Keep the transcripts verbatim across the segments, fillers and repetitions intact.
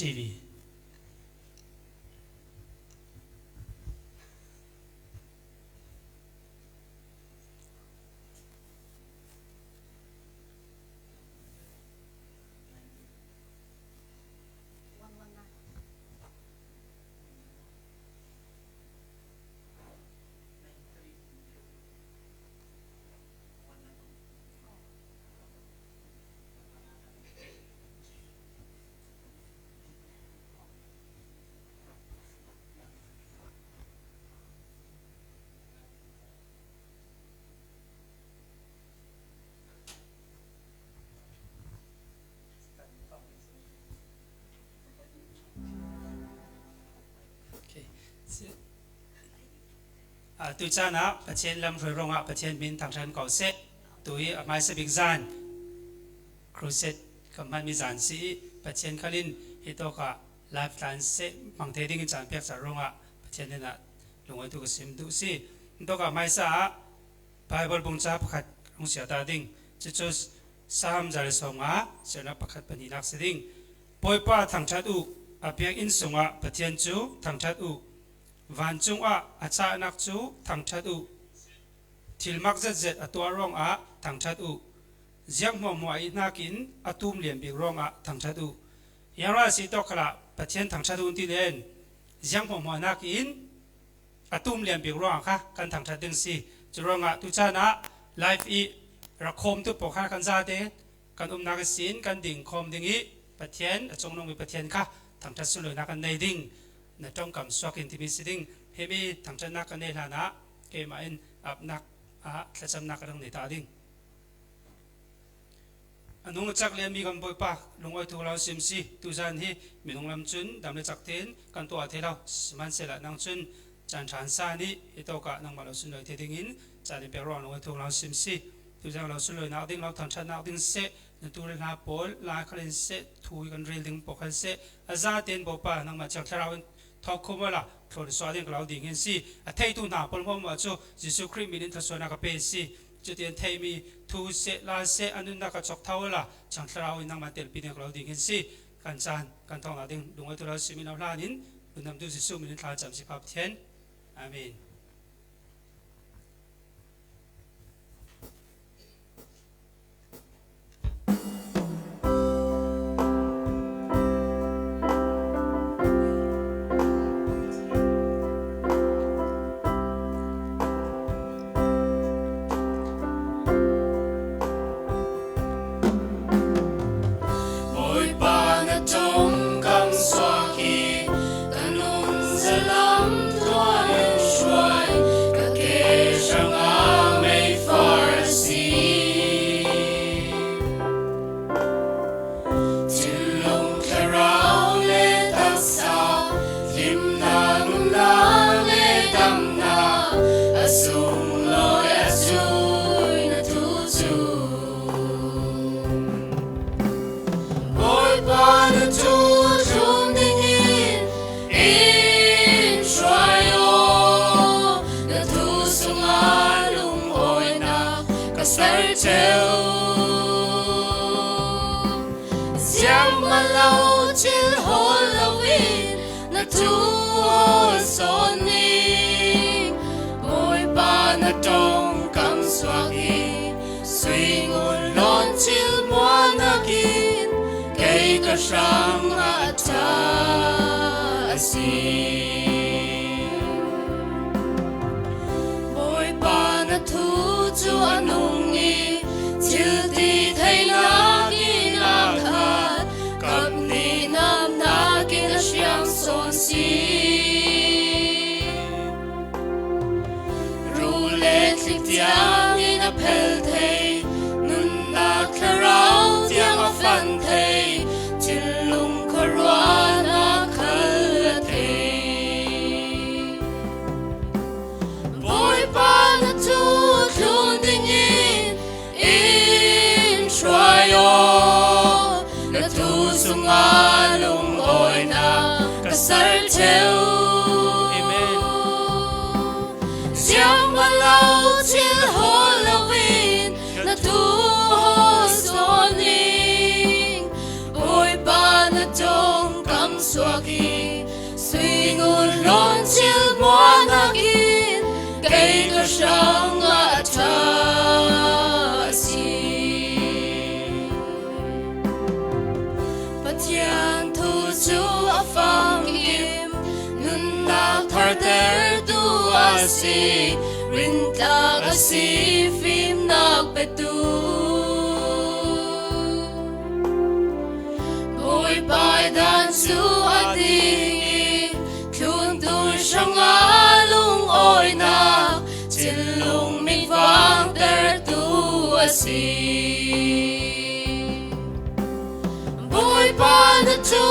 T V. Okay. A, tu caan ah Pathian lam hruai ruangah Pathian min thangṭhat ko seh. Tu hi a hmaisa bik zan, crusade kan hman mi zan si i Pathian khal in hi tawkah live tlan seh hmang thei dingin caan piakcah ruangah Pathian hnenah lungawitu ka sim duh si. Hi tawkah hmaisa ah Bible bungca pakhat rung sia ta ding. Cucu Sam za le sawmnga, siarnak pakhat pahnihnak si ding. Bawipa thangṭhat uh, a biakinn sungah Pathian cu thangṭhat uh, vancung ah a cahnak cu thangṭhat uh, thilmak zetzet a tuah ruangah thangṭhat uh, ziang hmuahhmuah ih hnakin a tum lian bik ruangah thangṭhat uh. Ziang ruangah si tawk khalah Pathian thangṭhat uh ti len, ziang hmuahhmuah hnakin a tum lian bik ruangah kha kan thangṭhat ding si. Curuangah tu caan ah live ih rak khawmtu pawl kha kan zate kan umnak ihsin kan ding khawm ding ih Pathian, a cungnungmi Pathian kha thangṭhat sunlawinak kan nei ding. Na ṭongkam suak in timi si ding. Himi thangṭhatnak kan nei hlanah keimah in apnak ah thlacamnak ka rak nei ta ding. A nung a cak lianmi kan Bawipa, lungawitu ka lo sim si. Tuzan hi minung lam cun dam le cak tein kan tuah thei lo. Sihmanhsehlaw nang cun caan ṭha an sa nih, hi tawkah nangmah lo sunlawi thei dingin caan in pek ruang lungawitu ka lo sim si. Tuzan lo sunlawinak ding, lo thangṭhatnak ding seh, na tu le hla pawl lai khal in seh, thu hi kan rel ding pawl khal seh, a zatein Bawipa nangmah Thiang Thlarau in thawkkhawm awla thlawn suah ding ka lo ding hin si. A theitu hna pawl hmuahhmuah cu Jesuh Khrih min in thluasuahnak ka pe si. Cutin theihmi thu seh, la seh, a nunnak ka cawk tho awla Thiang Thlarau in nangmah telpi ding ka lo ding hin si. Kan caan kan thawknak ding lungawitu lo simin lo hlan in, lungdamtu Jesuh min in thla cam si pha Pathian. Amen. Bawipa na ṭongkam suak hi ka nungzalam tuah in hruai, ka ke hrangah meifar a si. Thinlung thlarau le taksa, hlimnak nunnak le damnak, a sunglawi a zui na thu cu. Bawipa na thu tlun dingin in hruai aw, na thu sungah lungawinak ka ser ṭheu. Zianghman lo thil hawl loin na thu hawl sawn ning. Bawipa na ṭongkam suak hi sui ngun lawn thil hmuahhmuah in kei ka hrangah a ṭha a si. Bawipa na thu cu a nung i thil ti theinak in a khat, kap nih namnak in a hriang sawn si. Ru le thlik tiang in a phel thei, nunnak thlarau tiang a fan thei, thinlung khuaruahnak khal a thei. Bawipa na thu tlun dingin in hruai aw, na thu sungah lungawinak ka ser ṭheu. Amen. Zianghman lo thil hawl loin na thu hawl sawn ning. Bawipa na ṭongkam Kei ka hrangah a ṭha a si. Pathian thu chu a famkim, nunnak thartertu a si, rintlak a si, fimnak petu. Bawipa dan chu a ding i, thluntu hrangah lungawinak, thinlung mit vangtertu a si. Bawipa na thu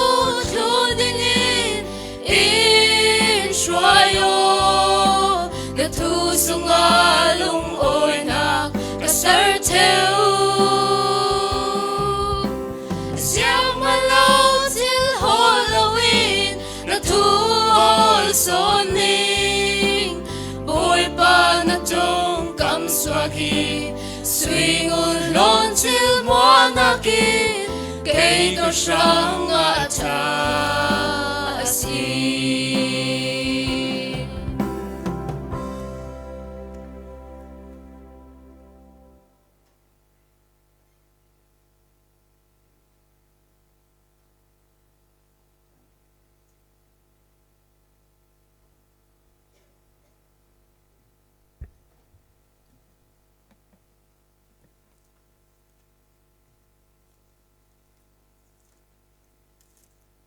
thlun dingin in hruai aw, na thu sungah lungawinak ka ser theu. Siangmalo thil hawl loin na thu hawl sawn ning, Bawipa na ṭongkam suak hi. Sui ngun hlawn thil muanakin kei ka hrangah a ṭha a si.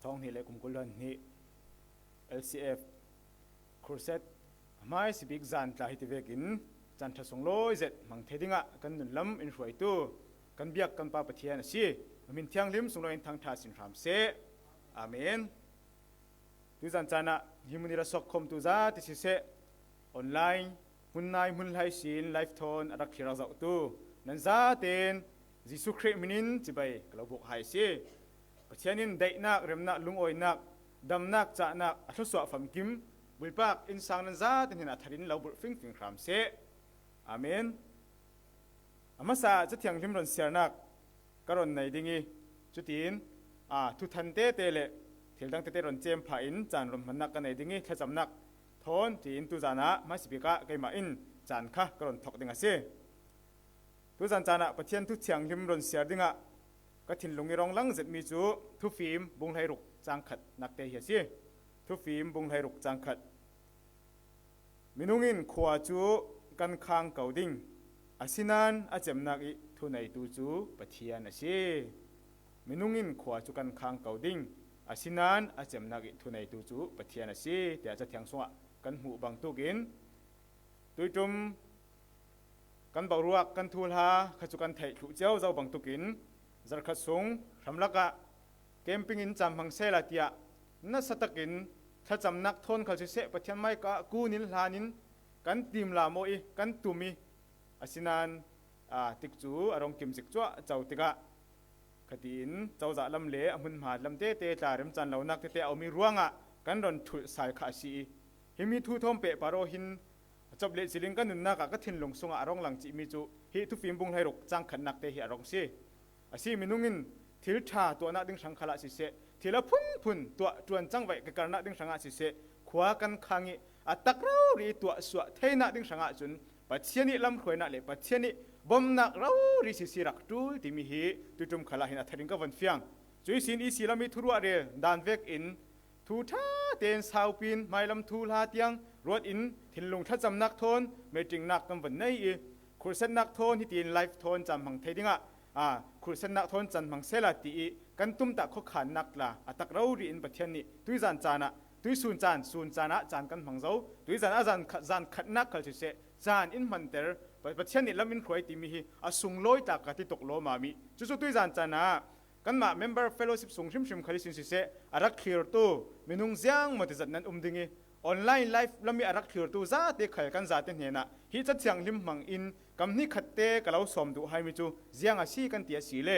Thawng hnih le kum kul hnih L C F Crusade hmaisabik zan tla hi ti vekin caan ṭha sunglawi zet hmang thei dingah kan nunlam in hruaitu kan biak kan Pa Pathian a si. A min thianghlim sunglawi in thangṭha sin hram seh. Amen. Tuizan caan ah hi hmun ih ra sawk khawmtu zate siseh, online hmun nai hmun hlai sin live thawn a rak thlir a zohtu nan zatein Jesuh Khrih hminin cibai ka lo buk hai a si. Pathian in daihnak, remnak, lungawinak, damnak, cahnak a thluasuah famkim bulpak innsang nan zate hnen a tharin lo bulh fingfing hram seh. Amen. A hmasa Cathianghlim rawn siarnak ka rawn nei ding ih, cutiin, aa, thu than tete le thil dang tete rawn cem pha in caan rawn hmannak ka nei ding ih, thlacamnak thawn tiin tuzanah hmaisabik ah keimah in caan kha ka rawn thawk ding a si. Tuzan caan ah Pathian thu thianghlim rawn siar dingah ka thinlung ih rawng lang zetmi cu Thufim bung hleiruk cang khatnak te hi a si. Thufim bung hleiruk cang khat. Minung in khua cu kan khang ko ding, asinain a cemnak ih thuneitu cu Pathian a si. Minung in khua cu kan khang ko ding, asinain a cemnak ih thuneitu cu Pathian a si, tiah Cathiang sungah kan hmuh bangtuk in, tuiṭum kan boruak, kan thuhla kha cu kan theih thluh cio zo bangtuk in, zarhkhat sung hramlak ah camping in caan hmang sehla tiah nasa takin thlacamnak thawn khal siseh, Pathian mai ka kun in hlan in kan timlam aw ih kan tum ih, asinain, aa, tikcu a rawng kim zik cuah co tikah, khatiin cozah lam le a hmunhma lam tete tla remcaan lonak tete a um ih ruangah kan rawn thulh sai kha a si ih, himi thu thawn pehpar aw hin a cawp leh zilin ka nunnak ah ka thinlung sungah a rawng lang cihmi cu hi Thufim bung hleiruk cang khatnak te hi a rawng si. A si, minung in thil ṭha tuahnak ding hrang khalah siseh, thil a phunphun tuah ṭuan cangvaih kikarnak ding hrangah siseh, khua kan khang ih a tak rori ih tuahsuah theinak ding hrangah cun Pathian ih lamhruainak le Pathian ih bawmhnak rori sisi rak ṭul timi hi tuiṭum khalah hin a tharin ka von fiang. Cuih sin E C lam ih thuruah rel dan vekin thu ṭha tein saupi in hmailam thuhla tiang ruat in thinlung thlacamnak thawn meetingnak kan von nei ih, khurhsetnak thawn hitiin live thawn caan hmang thei dingah, aa, khurhsetnak thawn caan hmang sehla ti ih kan tumtah khuakhannak tla a tak rori in Pathian nih tuizan caan ah, tuisun caan, sun caan ah caan kan hmang zo. Tuizan ah zan khat, zan khatnak khal siseh, caan in hmanter, Pa-, Pathian nih lam in hruai timi hi a sunglawi tlak ka ti tuk lawmam ih, cucu tuizan caan ah kanmah member fellowship sung hrimhrim khal ihsin siseh, a rak thlirtu minung ziangmaw tizat nan um ding ih, online live lam ih a rak thlirtu zate khal kan zate hnenah hi Cathianghlim hmang in kam hnih khatte ka lo sawm duh haimi cu ziang a si kan ti asile,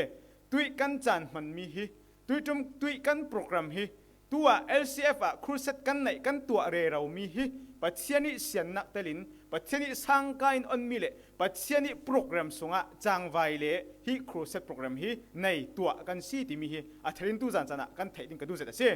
tuih kan caan hmanmi hi, tuiṭum tuih kan program hi, tu-ah L C F ah khurhset kan neih kan tuah reromi hi Pathian ih siannak telin, Pathian ih sangka in onmi le Pathian ih program sungah cangvai le hih khurhset program hi nei tuah kan si timi hi a tharin tuzan caan ah kan theih ding ka duh zet a si.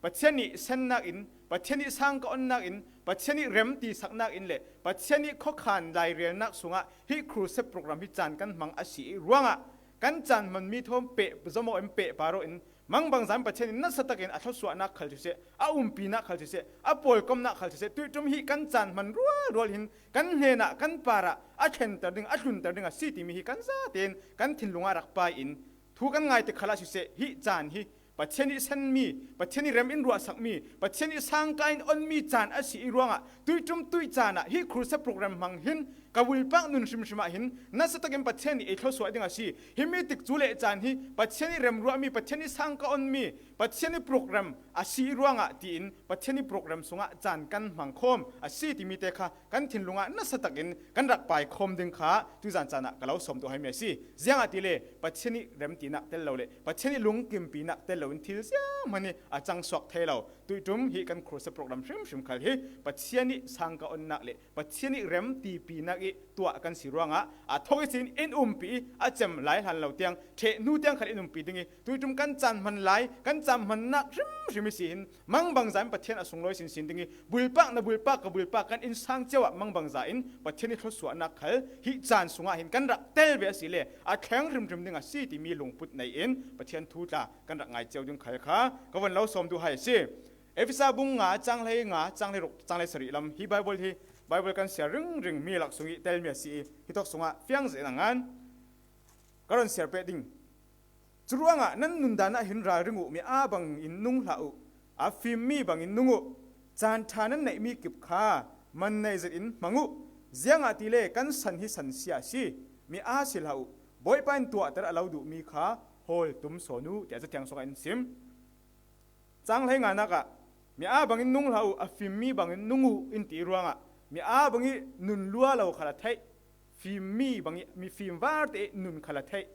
Pathian ih sennak in, Pathian ih sangka onnak in, Pathian ih rem tisaknak in le Pathian ih khuakhan lairelnak sungah hih crusade program hi caan kan hmang a si ih ruangah kan caan hmanmi thawm peh zomawh in pehpar aw in, mangbangza in Pathian in nasatakin a thluasuahnak khal siseh, a umpinak khal siseh, a pawlkomnak khal siseh, tuihṭum hih kan caan hman rualrual hin kan hnenah kan parah a thlenter ding, a tlunter ding a si timi hi kan zatein kan thinlungah rak pai in, thu kan ngai tik khalah siseh, hih caan hi Pathian ih senmi, Pathian ih rem in ruahsakmi, Pathian ih sangka in onmi caan a si ih ruangah tuihṭum tuih caan ah hih crusade program hmang hin ka bulpak nun hrimhrim ah hin nasatakin Pathian ih ei thluasuah ding a si. Himi tik cu le caan hi Pathian ih rem ruahmi, Pathian ih sangka onmi, Pathian ih program a si ih ruangah tiin Pathian ih program sungah caan kan hmang khawm a si timi te kha kan thinlungah nasatakin kan rak pai khawm ding kha tuizan caan ah ka lo sawm duh haimi a si. Ziangahtile Pathian ih remtinak tel lo le Pathian ih lungkimpinak tel lo in thil zianghman hi a cangsuak thei lo. Tuihṭum hih kan crusade program hrimhrim khal hi Pathian ih sangka onnak le Pathian ih remtipinak ih tuah kan si ruangah a thawk ihsin in umpi ih a cem lai hlan lo tiang ṭheh hnu tiang khal in umpi ding ih tuihṭum kan caan hman lai, kan caan hmannak hrimhrim ihsi hin mangbangza in Pathian a sunglawi sinsin ding ih, bulpak na bulpak, ka bulpak, kan innsang cio ah mangbangza in Pathian ih thluasuahnak khal hih caan sungah hin kan rak tel ve a si le a thleng hrimhrim ding a si timi lungput nei in Pathian thu tla kan rak ngai cio ding khal kha ka von lo sawm duh hai a si. Efesa bung nga, cang hlei nga, cang hlei ruk, cang hlei sarih lam hi Bible hi, Bible kan siar ringring mi lak sung ih telmi a si ih, hi thawk sungah fiang zet nangan ka ron siar peh ding. Curuangah nan nundan ah hin ralring uh, mi aa bangin nung hlah uh, a fimmi bangin nung uh, caan ṭha nan neihmi kip kha man nei zetin hmang uh, ziangahtile kan san hi san sia a si, mi aa si hlah uh, Bawipa in tuahter a lo duhmi kha hawl tum sawn uh, tiah Cathiang sungah in sim. Cang hlei nganak ah, mi aa bangin nung hlah uh, a fimmi bangin nung uh, in ti ruangah mi aa bangih nun lua lo khal a theih, fimmi bangih, mi fim varte ih nun khal a theih.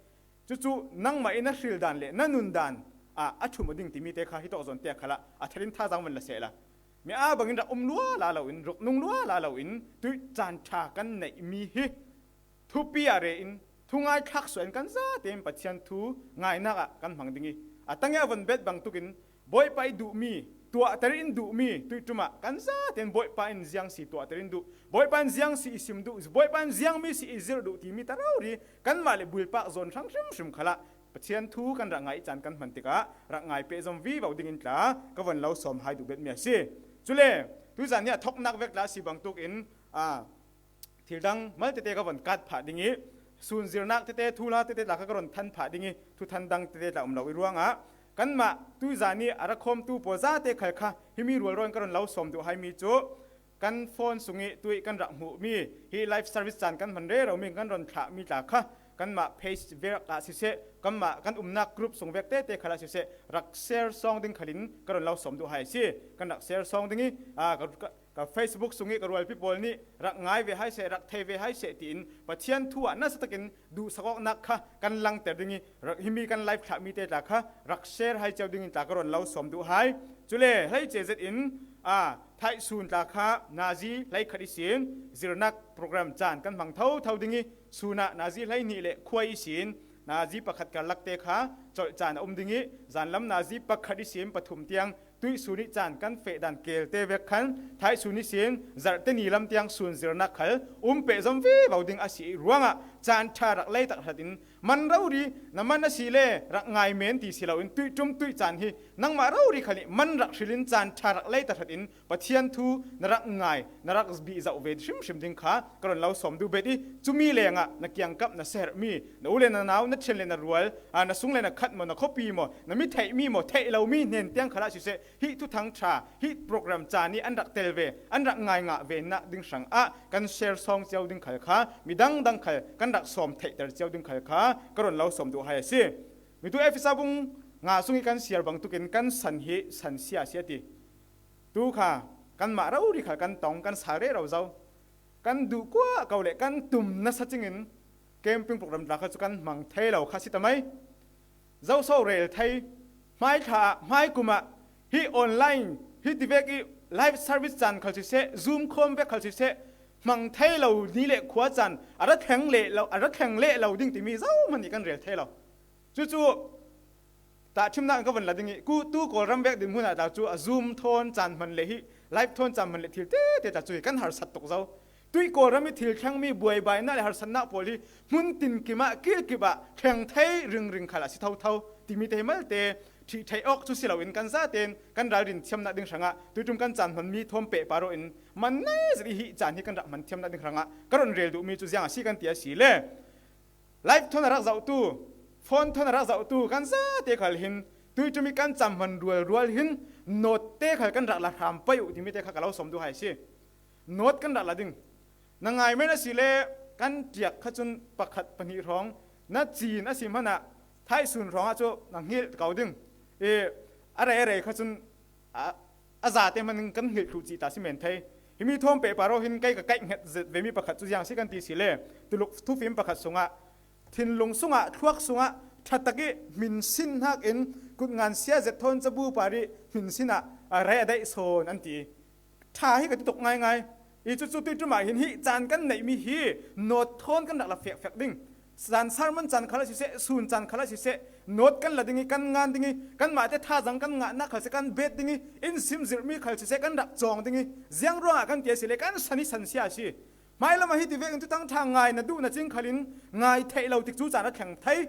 Cucu nangmah ih na hril dan le na nun dan ah a ṭhum aw ding timi te kha hi tawk zawn te khalah a tharin thazaang van la sehla, mi aa bangin rak um lua la lo in, rak nung lua la lo in, tuih caan ṭha kan neihmi hi thupi ah re in, thungai thlak suah in kan zatein Pathian thu ngainak ah kan hmang ding ih, a tang ih a von bet bangtuk in Bawipa ih duhmi, tuahter in duhmi tuihṭum ah kan zatein Bawipa in ziang si tuahter in duh, Bawipa in ziang si i sim duh, Bawipa in ziangmi si i zirh duh timi ta rori kanmah le bulpak zawn hrang hrimhrim khalah Pathian thu kan rak ngai ih caan kan hman tikah rak ngai pehzom vivo dingin tla ka von lo sawm hai duh betmi a si. Cule tuizan ni a thoknak vek tla a si bangtuk in, aa, thil dang mal tete ka von kat phah ding ih, sun zirnak tete, thuhla tete tla kha ka ron than phah ding ih, thuthan dang tete tla um lo ih ruangah kanmah tuizan ih a ra khawmtu pawl zate khal kha himi rualraw in ka ron lo sawm duh haimi cu kan phone sung ih tuih kan rak hmuhmi, hi live service caan kan hman rero mi kan ron thlahmi tla kha kanmah page vek ah siseh, kanmah kan umnak group sung vek tete khal ah siseh, rak share sawng ding khalin ka ron lo sawm duh hai a si. Kan rak share sawng ding ih, aa, ka, ka, ka Facebook sung ih ka rualpi pawl nih rak ngai ve hai seh, rak thei ve hai seh tiin Pathian thu ah nasatakin duhsak awknak kha kan langter ding ih, rak, himi kan live thlahmi te tla kha rak share hai cio dingin tla ka ron lo sawm duh hai. Cule hleice zetin, aa, thaihsun tla kha nazi hleikhat ihsin zirnak program caan kan hmang thotho ding ih, sun ah nazi hleihnih le khuai ihsin nazi pakhat karlak te kha colh caan a um ding ih, zanlam nazi pakhat ihsin pathum tiang tuihsun ih caan kan feh dan kelte vek khan thaihsun ihsin zarhte ni lam tiang sun zirnak khal um pehzom vivo ding a si ih ruangah caan ṭha rak lei tak hratin man rori na man a si le rak ngai men ti si loin tuihṭum tuih caan hi nangmah rori khal ih man rak hrilin caan ṭha rak lei tak hratin Pathian thu na rak ngai, na rak bih zauh ve hrimhrim ding kha ka ron lo sawm duh bet ih, cumi lengah na kiangkap na serhmi, na u le na nau, na ṭhen le na rual, aa, na sung le na khat maw, na khuapi maw, na mi theihmi maw, theih lomi hnen tiang khalah siseh, hih thuthang ṭha, hih program caan ih an rak tel ve, an rak ngai ngah ve nak ding hrangah kan share sawng cio ding khal kha, midang dang khal kan rak sawm theihter cio ding khal kha ka ron lo sawm duh hai a si. Mitu Efesa bung nga sung ih kan siar bangtukin kan san hi san sia a si a ti. Tu kha kanmah rori khal kan tong, kan sal rero zo. Kan duh kuah ko le kan tum nasa cingin camping program tla kha cu kan hmang thei lo kha si ta mai. Zoso rel thei, hmai thla ah, hmai kum ah, hi online, hi tivek ih live service caan khal siseh, Zoom khawm vek khal siseh, hmang thei lo ni le khua caan a ra thleng leh lo, a ra thleng leh lo ding timi zohman ih kan rel thei lo. Cucu Tahṭhimnak in ka vun la ding ih, ku tu Kawlram vek dinhmun ah tla cu a Zoom thawn caan hman le hih live thawn caan hman le thil tete tla cu hi kan harsat tuk zo. Tuih Kawlram ih thil thlengmi buaibaina le harsatnak pawl hi hmun tinkim ah kilkip ah thleng thei ringring khal a si thotho timi te hi malte ṭhih theih awk cu si loin kan zaten kan ralrin thiamnak ding hrangah tuiṭum kan caan hmanmi thawn pehpar aw in man nei zet ih hih caan hi kan rak hman thiamnak ding hrangah ka run rel duhmi cu ziang a si kan ti a si le live thawn a rak zohtu, phone thawn a rak zohtu kan zate khal hin tuiṭum ih kan caan hman rualrual hin note khal kan rak la hram pei uh timi te kha ka lo sawm duh hai a si. Note kan rak la ding. Na ngai men a si le kan ṭiak kha cun pakhat pahnih hrawng na cin a si hmanah thaihsun hrawng ah cu na hngilh ko ding. I a rei a rei kha cun a, a zate hman in kan hngilh thluh cih ta si men thei. Himi thawn pehpar aw hin kei ka kaih hnget zet vemi pakhat cu ziang si kan ti si le tuluk thufim pakhat sungah thinlung sungah thluak sungah ṭha tak ih hminsin hnak in kutngan sia zet thawn cabu par ih hminsin ah a rei a daih sawn an ti. Ṭha hi ka ti tuk ngaingai. I cucu tuiṭum ah hin hih caan kan neihmi hi note thawn kan rak la fekfek ding. Caan sermon caan khal a siseh, sun caan khal a siseh, note kan la ding ih kan ngan ding ih kanmahte thazaang kan ngahnak khal siseh kan bet ding ih in sim zirhmi khal siseh kan rak cawng ding ih ziang ruangah kan ti a si le kan san hi san sia a si. Hmailam ah hiti vekin Thuthang ṭha ngai na duh na cing khalin ngai theih lo tikcu caan a thleng thei.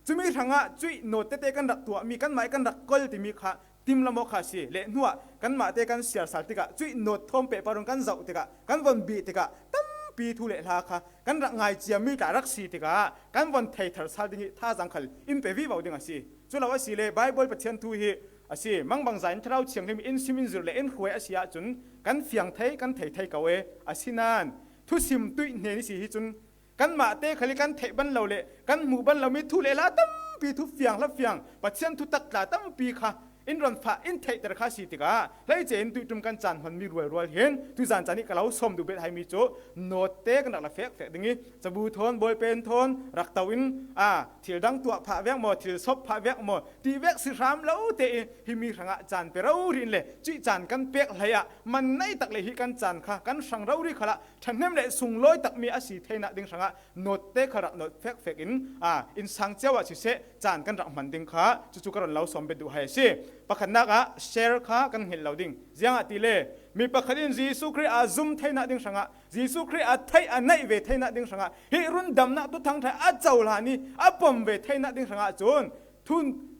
Cumi hrangah cuih note tete kan rak tuahmi, kanmah ih kan rak kol timi kha timlam aw kha a si. Le hnuah kanmahte kan siar sal tikah cuih note thawn pehpar aw in kan zoh tikah kan von bih tikah tampi thu le hla kha kan rak ngai ciami tla rak si tikah kan von thei thar sal ding ih thazaang khal in pe vivo ding a si. Cu lo a si le Baibal Pathian thu hi a si. Mangbangza in Thlarau Thianghlim in sim in zir le in hruai a si ahcun kan fiang thei, kan thei thei ko e. Asinain thusim tuih hnen i si hi cun kanmahte khal ih kan theih ban lo le kan hmuh ban lomi thu le hla tampi thu fiang hla fiang Pathian thutak tla tampi kha in ron fah in theihter kha si tikah hleice in tuiṭum kan caan hmanmi rualrual hin tuizan caan ih ka lo sawm duh bet haimi cu note kan rak la fekfek ding ih cabu thawn ballpen thawn rak to in a thil dang tuah phah vek maw, thil sawp phah vek maw ti vek si hram lo te ih himi hrangah caan pe rori in le cuih caan kan pek hlei ah man nei tak le hih kan caan kha kan hrang rori khalah ṭhahnem le sunglawi takmi a si theinak ding hrangah note kha rak note fekfek in a innsang cio ah siseh caan kan rak hman ding kha cucu ka run lo sawm bet duh hai a si. Pakhatnak ah share kha kan hngilh lo ding. Ziangahtile mi pakhat in Jesuh Khrih a zum theinak ding hrangah, Jesuh Khrih a theih a neih ve theinak ding hrangah hih rundamnak Thuthang ṭha a cohlan ih a pom ve theinak ding hrangah cun thu,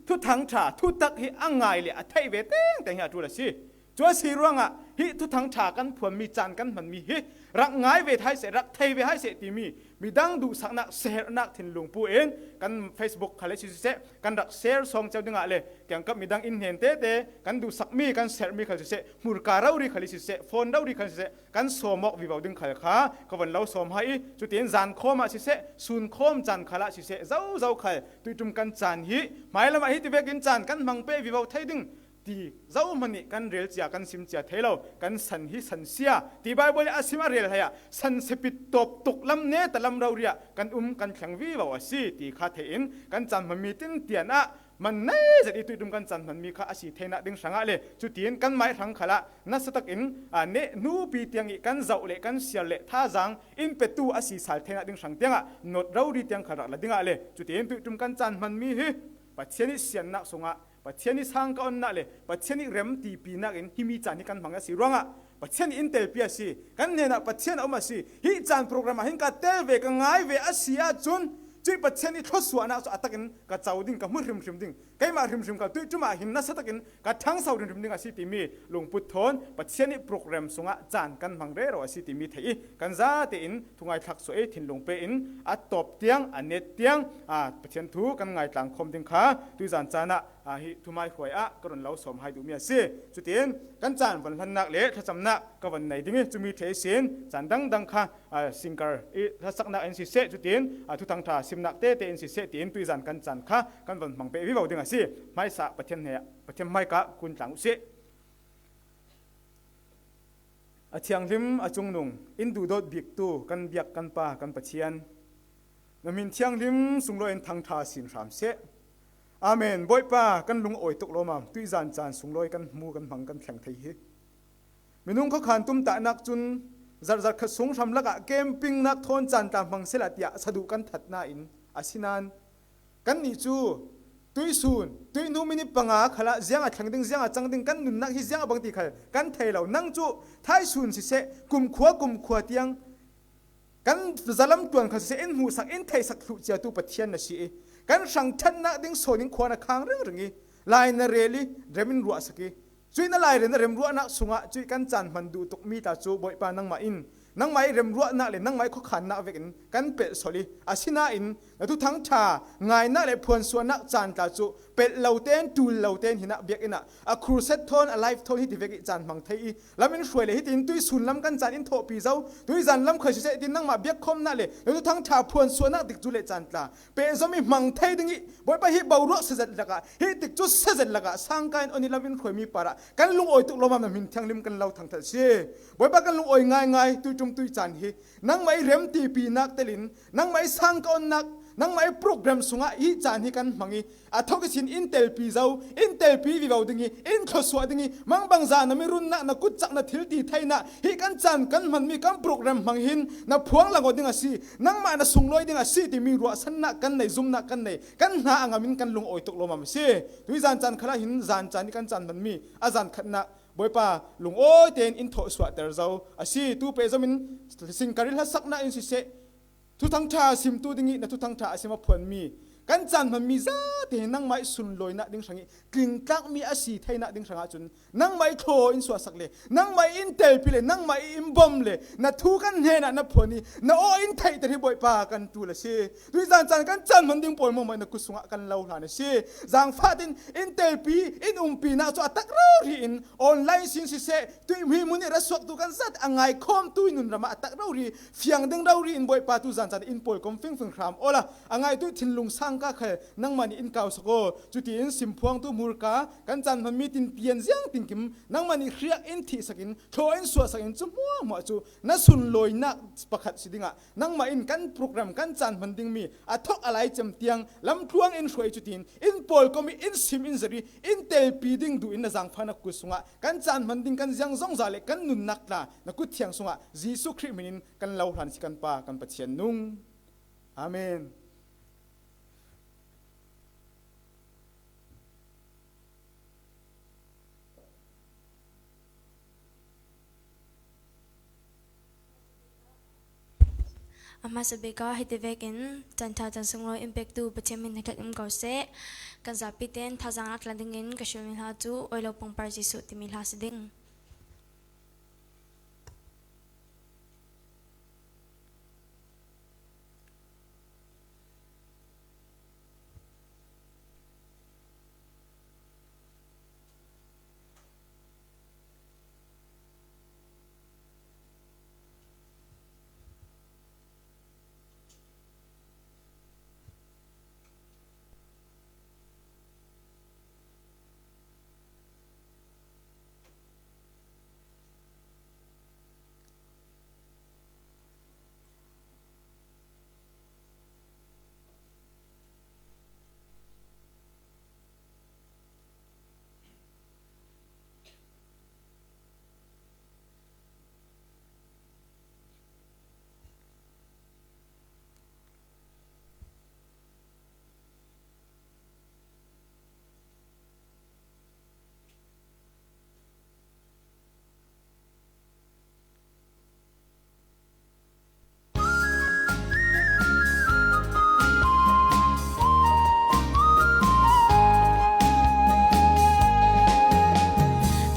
Thuthang ṭha thutak hi a ngai le a theih ve tengteng hi a ṭul a si. Cu a si ruangah hih Thuthang ṭha kan phuanmi caan kan hmanmi hi rak ngai ve hai seh, rak thei ve hai seh timi midang duhsaknak, seherhnak thinlung pu in kan Facebook khal a si siseh, kan rak share sawng cio dingah le kiangkap midang in hnen tete kan duhsakmi, kan seherhmi khal siseh, hmurka rori khal i siseh, phone rori khal siseh, kan sawm awk vivo ding khal kha ka von lo sawm hai ih cutin zankhawm ah siseh, sunkhawm caan khal ah siseh, zozo khal tuiṭum kan caan hi hmailam ah hiti vekin caan kan hmang peh vivo thei ding ti zohman ih kan rel cia, kan sim cia thei lo, kan san hi san sia ti Baibal ih a sim a rel hai ah san sepit tawp tuk lam neta lam rori ah kan um kan thleng vivo a si ti kha theih in kan caan hmanmi tintian ah man nei zet ih tuiṭum kan caan hmanmi kha a si theinak ding hrangah le cutin kanmah hrang khalah nasa takin a neh hnupi tiang ih kan zoh le kan siar le thazaang in petu a si sal theinak ding hrang tiangah note rori tiang khal rak la dingah le cutin tuiṭum kan caan hmanmi hi Pathian ih siannak sungah Pathian ih sangka onnak le Pathian ih remtipinak in himi caan hi kan hmang a si ruangah Pathian ih in telpi a si, kan hnenah Pathian a um a si. Hih caan program ah hin ka tel ve, ka ngai ve a si ahcun cuih Pathian ih thluasuahnak cu a takin ka co ding, ka hmu hrimhrim ding. Keimah hrimhrim ka tuiṭum ah hin nasa takin ka ṭhangso hrimhrim ding a si timi lungput thawn Pathian ih program sungah caan kan hmang rero a si timi theih ih kan zate in thungai thlak suah ih thinlung pe in a tawp tiang, a net tiang, aa, Pathian thu kan ngai tlang khawm ding kha tuizan caan ah, aa, hi thuhmaihruai ah ka run lo sawm hai duhmi a si. Cutin kan caan von hlannak le thlacamnak ka von nei ding ih cumi thei sin caan dangdang kha, aa, singer ih hlasaknak in siseh, cutin, aa, Thuthang ṭha simnak tete in siseh tiin tuizan kan caan kha kan von hmang peh vivo ding a si. Hmaisa Pathian hne, Pathian hmaika kun tlang uh sih. A thianghlim a cungnung in duhdawt biktu kan biak kan Pa kan Pathian, na hmin thianghlim sunglawi in thangṭha sin hram seh. Amen. Bawipa, kan lung a awi tuk lawmam, tuizan caan sunglawi kan hmu, kan hmang, kan thleng thei hi. Minung khawkhan tumtahnak cun zarhzarh khat sung hram lakah campingnak thawn caan tla hmang sehla tiah saduh kan that nain, asinain kannih cu Tuisun, tuihnu minute panga khalah ziang a thlang ding, ziang a cang ding, kan nunnak hi ziang a bang ti khal kan thei lo. Nang cu thaisun siseh, kumkhua, kumkhua tiang kan zalam tuan khal siseh, in hmuhsak, in theihsak thluh ciatu Pathian na si i, kan hrang ṭhatnak ding sawn in khua na khang ringring i, lai na rel i, rem in ruahsak i, cuih na lairelnak remruahnak sungah cuih kan caan hman duh tukmi tla cu Bawipa nangmah in, nangmah i remruahnak le nangmah i khuakhannak vekin kan pelh solh i, asinain na thuthang ṭha ngainak le phuansuahnak caan tla cu pelh lo tein, ṭul lo tein hinah biakinn ah a crusade thawn, a live thawn hiti vek i caan hmang thei i, lam in hruai le hitin tuisun lam kan caan in thawhpi zo, tuizan lam khal siseh hitin nangmah biakkhawmnak le na thuthang ṭha phuansuahnak tikcu le caan tla pehzom i hmang thei ding i, Bawipa hi boruak sazet lakah, hi tikcu sazet lakah sangka in on i lam in hruaimi parah kan lungawi tuk lawmam na hmin thianghlim kan lo thangṭhat si. Bawipa kan lungawi ngaingai tuiṭum tuicaan hi nangmah i remtipinak telin, nangmah i sangka onnak, nangmah i program sungah hi caan hi kan hmang i, a thawk ihsin in telpi zo, in telpi vivo ding i, in thluasuah ding i, mangbangza na mirunnak, na kutcak, na thil ti theinak, hi kan caan kan hmanmi kan program hmang hin na phuang langaw ding a si, nangmah na sunglawi ding a si timi ruahsannak kan nei, zumnak kan nei, kan hna a ngam in kan lungawi tuk lawmam a si. Tuizan caan khalah hin zan caan i kan caan hmanmi a zan khatnak Bawipa lungawi tein in thawhsuahter zo a si. Tu pehzom in singkar i hlasaknak in siseh, thuthang ṭha simtu ding i na thuthang ṭha a sim a phuanmi kan caan hmanmi zate hi nangmah i sunlawinak ding hrang i tlingtlakmi a si theinak ding hrangah cun nangmah i thlaw in suahsak le, nangmah i in telpi le, nangmah i in bawm le, na thu kan hnenah na phuan i, na aw in theihter hi Bawipa kan ṭul a si. Tuizan caan kan caan hman ding pawl mawhmawh na kut sungah kan lo hlan a si. Zangfah tin in telpi, in umpinak cu a tak rori in online sin siseh, tuihmi hmun i ra suaktu kan zat a ngaikhawmtu i nunram ah a tak rori, fiang ding rori in Bawipa tuzan caan in pawlkom fingfing hram awla a ngaihtu thinlung sangka khal nangmah nih in kausak aw. Cutiin simphuangtu hmurka kan caan hmanmi tin pian ziang tinkim nangmah nih hriak in thihsak in, thlaw in suahsak in cu hmuahhmuah cu na sunlawinak pakhat si dingah nangmah in kan program kan caan hman dingmi a thawk a lai cem tiang lamtluang in hruai cutin in pawlkom i in sim in zir i in telpi ding duh in na zangfah na kut sungah kan caan hman ding kan ziang zongza le kan nunnak tla na kut thiang sungah Jesuh Khrih hmin in kan lo hlan si kan Pa kan Pathian nung. Amen. A hmasa bik ah hiti vekin can ṭha can sunglawi in pektu Pathian min hnaṭhat in um ko seh. Kan zapi tein thazaang a tla dingin ka hrilmi hla cu Awi lo pangpar Jesuh timi hla si ding.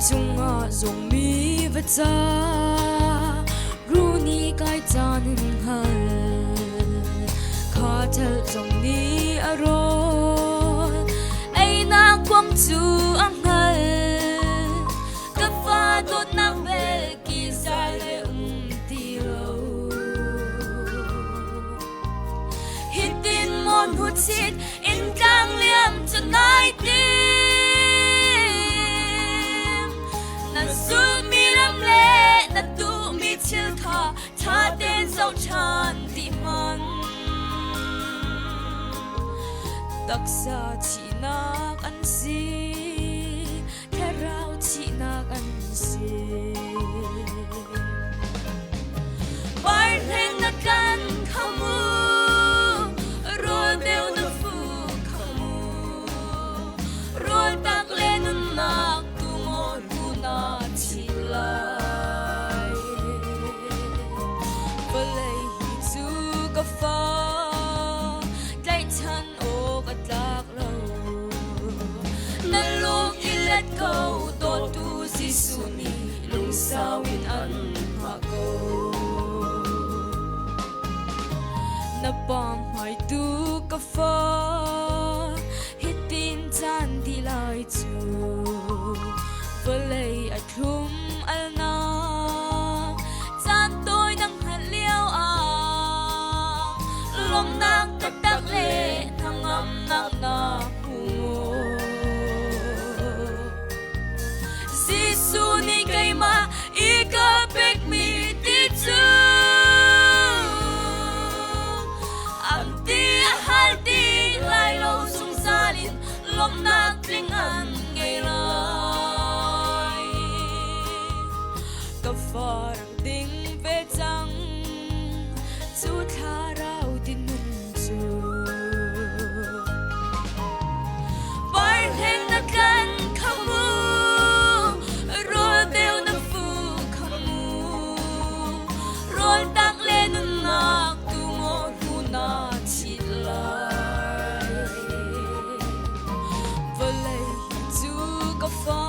Cungah zong mi va ca, ru nih kai caan in hngal, kha ṭhalh zong nih a rawn, einak kuang cu a hngal. Ka fa dawtnak bel kizai le um ti lo. Hitin maw hnuchit in tlang liam cu nai tim. Na zulmi lam le na tuhmi thil kha ṭha tein zoh ṭhan dih hmanh. Taksa thihnak an si, thlarau thihnak an si. Parhleng na tlan kha mu, rawl deuh na fuh kha mu. Sau in an hmah ko. Na pamhmaitu ka fa, hitin caan dih lai cu. Vawlei a thlum alnak, caan tawi nang hngalh lio ah, lawmhnak taktak le hnangamnak na hmu. Jesuh nih keimah i ka pekmi ti cu, an ti a hal ti lai lo zungzal in lawmhnak tling an ngei lai. Ka fa rang ding ve cang cu thlarau dinhmun cu. Parheng na tlan kha mu, rawl deuh na fuh kha mu, rawl tak le nunnak tu ngaw hnu na chit lai. Vawlei hi cu ka fa,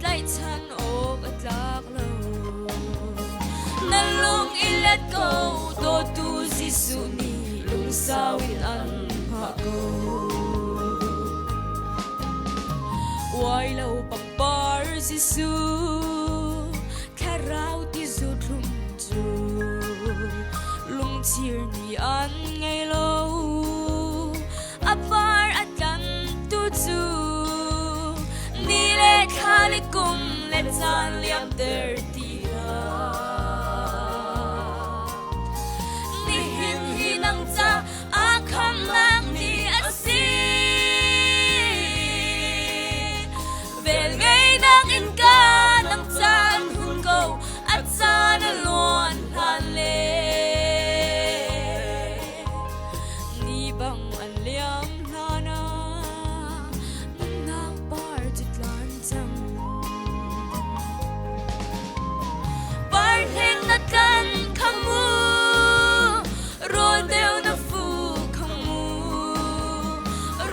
tlaihchan awk a tlak lo. Na lung i let ko, dawtu Jesuh nih lungsau in an hmah ko. Uai lo pangpar Jesuh, thlarau ti zu thlum cu lungchir ni an ngei lo. A par a tlantu cu ni le thla le kum le caan liamter ti hna. Nihin hi nang caah aa khamhnak ni a si. Velngeihnak in ka nang caah an hun ko, a caan a luan hlan le ni bang an liam hlan ah, nunnak par cu tlan cang. Parheng na tlan kha mu, rawl deuh na fuh kha mu,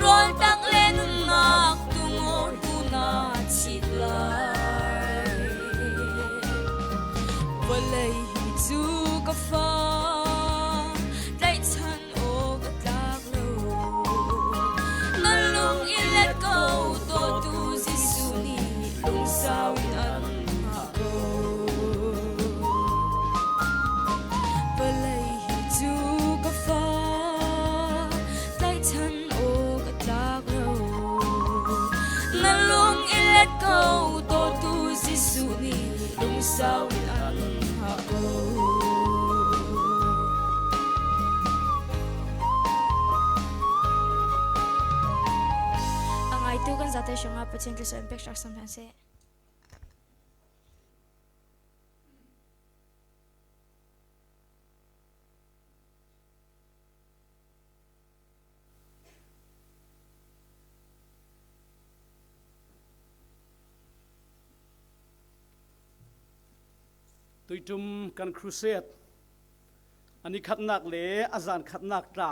rawl tak le nunnak tu ngaw hnu na chit lai. Vawlei hi cu ka fa, tlaihchan awk a tlak lo. Na lung i let ko, dawtu Jesuh nih lungsau in an hmah ko. Vawlei hi cu ka fa, tlaihchan awk a tlak lo. Na lung i let ko, dawtu Jesuh nih lungsau in an hmah ko. A ngaitu kan zate hrawngah Pathian thluasuah in pek hram hna seh. Tuiṭum kan crusade a ni khatnak le a zan khatnak tla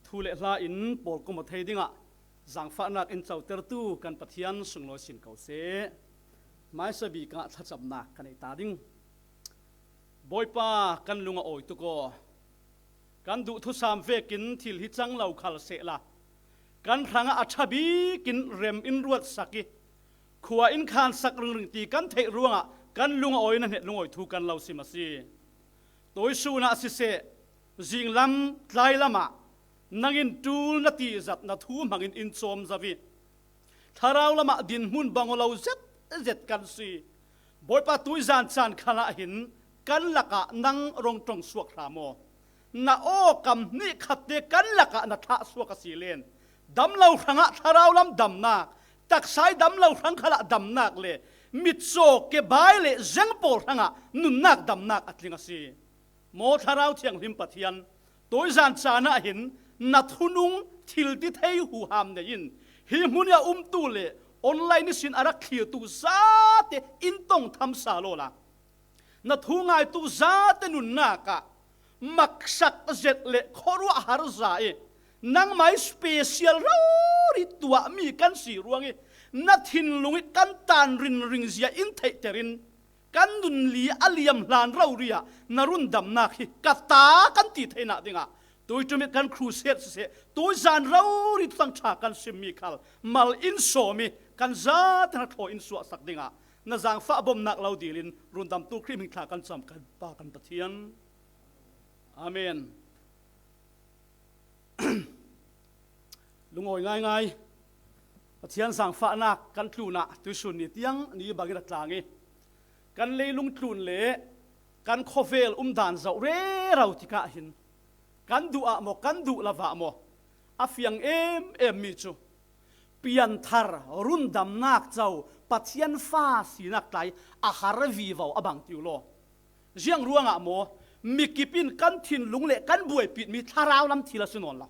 thu le hla in pawlkom aw thei dingah zaangfahnak in cotertu kan Pathian sunglawi sin ko seh. Hmaisa bik ah thlacamnak kan ei ta ding. Bawipa, kan lung a awi tuk aw. Kan duh thusam vekin thil hi cang lo khal sehla, kan hrangah a ṭha bikin rem in ruatsak i khua in khansak ringring ti kan theih ruangah kan lung a awi, na hneh lungawi thu kan lo sim a si. Tuisun ah siseh, zinglam, tlailam ah nang in ṭul na ti zat na thu hmangin in cawm zo i, thlarau lamah dinhmun bang aw lo zet zet kan si. Bawipa, tuizan caan khalah hin kan lakah nang rong ṭong suak hram aw. Na aw kam hnih khatte kan lakah na thlah suak a si len, dam lo hrangah thlarau lam damnak, taksa i dam lo hrang khalah damnak le mitcaw, kebai le zeng pawl hrangah nunnak damnak a tling a si. Maw Thlarau Thianghlim Pathian, tuizan caan ah hin na thunung thil ti thei huham nei in, hi hmun i a umtu le online ihsin a rak thlirtu zate in tong tham sal awla, na thu ngaitu zate nunnak ah maksak zet le khuaruah har za i, nangmah i special rori tuahmi kan si ruang i, Na thinlung i kan tan rinring zia in theihter in, kan nun li a liam hlan rori ah na rundamnak hi ka ta kan ti theinak dingah tuiṭum i kan crusade siseh, tuizan rori Thuthang ṭha kan simmi khal mal in sawm i kan zate na thaw in suahsak dingah na zangfah bomnak lo dil in rundamtu Khrih hming thla kan cam kan Pa kan Pathian. Amen. Lungawi ngaingai Pathian zangfahnak kan tlunah tuisun ni tiang ni bangin a tlang i kan leilung tlun le kan khawvel umdan zoh rero tikah hin kan duh ah maw, kan duh lo ah maw, a fiang em em mi cu pianthar rundamnak co Pathian fa sinak tlai a har vivo a bang tiu law. Ziang ruangah maw, mikip in kan thinlung le kan buaipitmi thlarau lam thil a si nawn lo.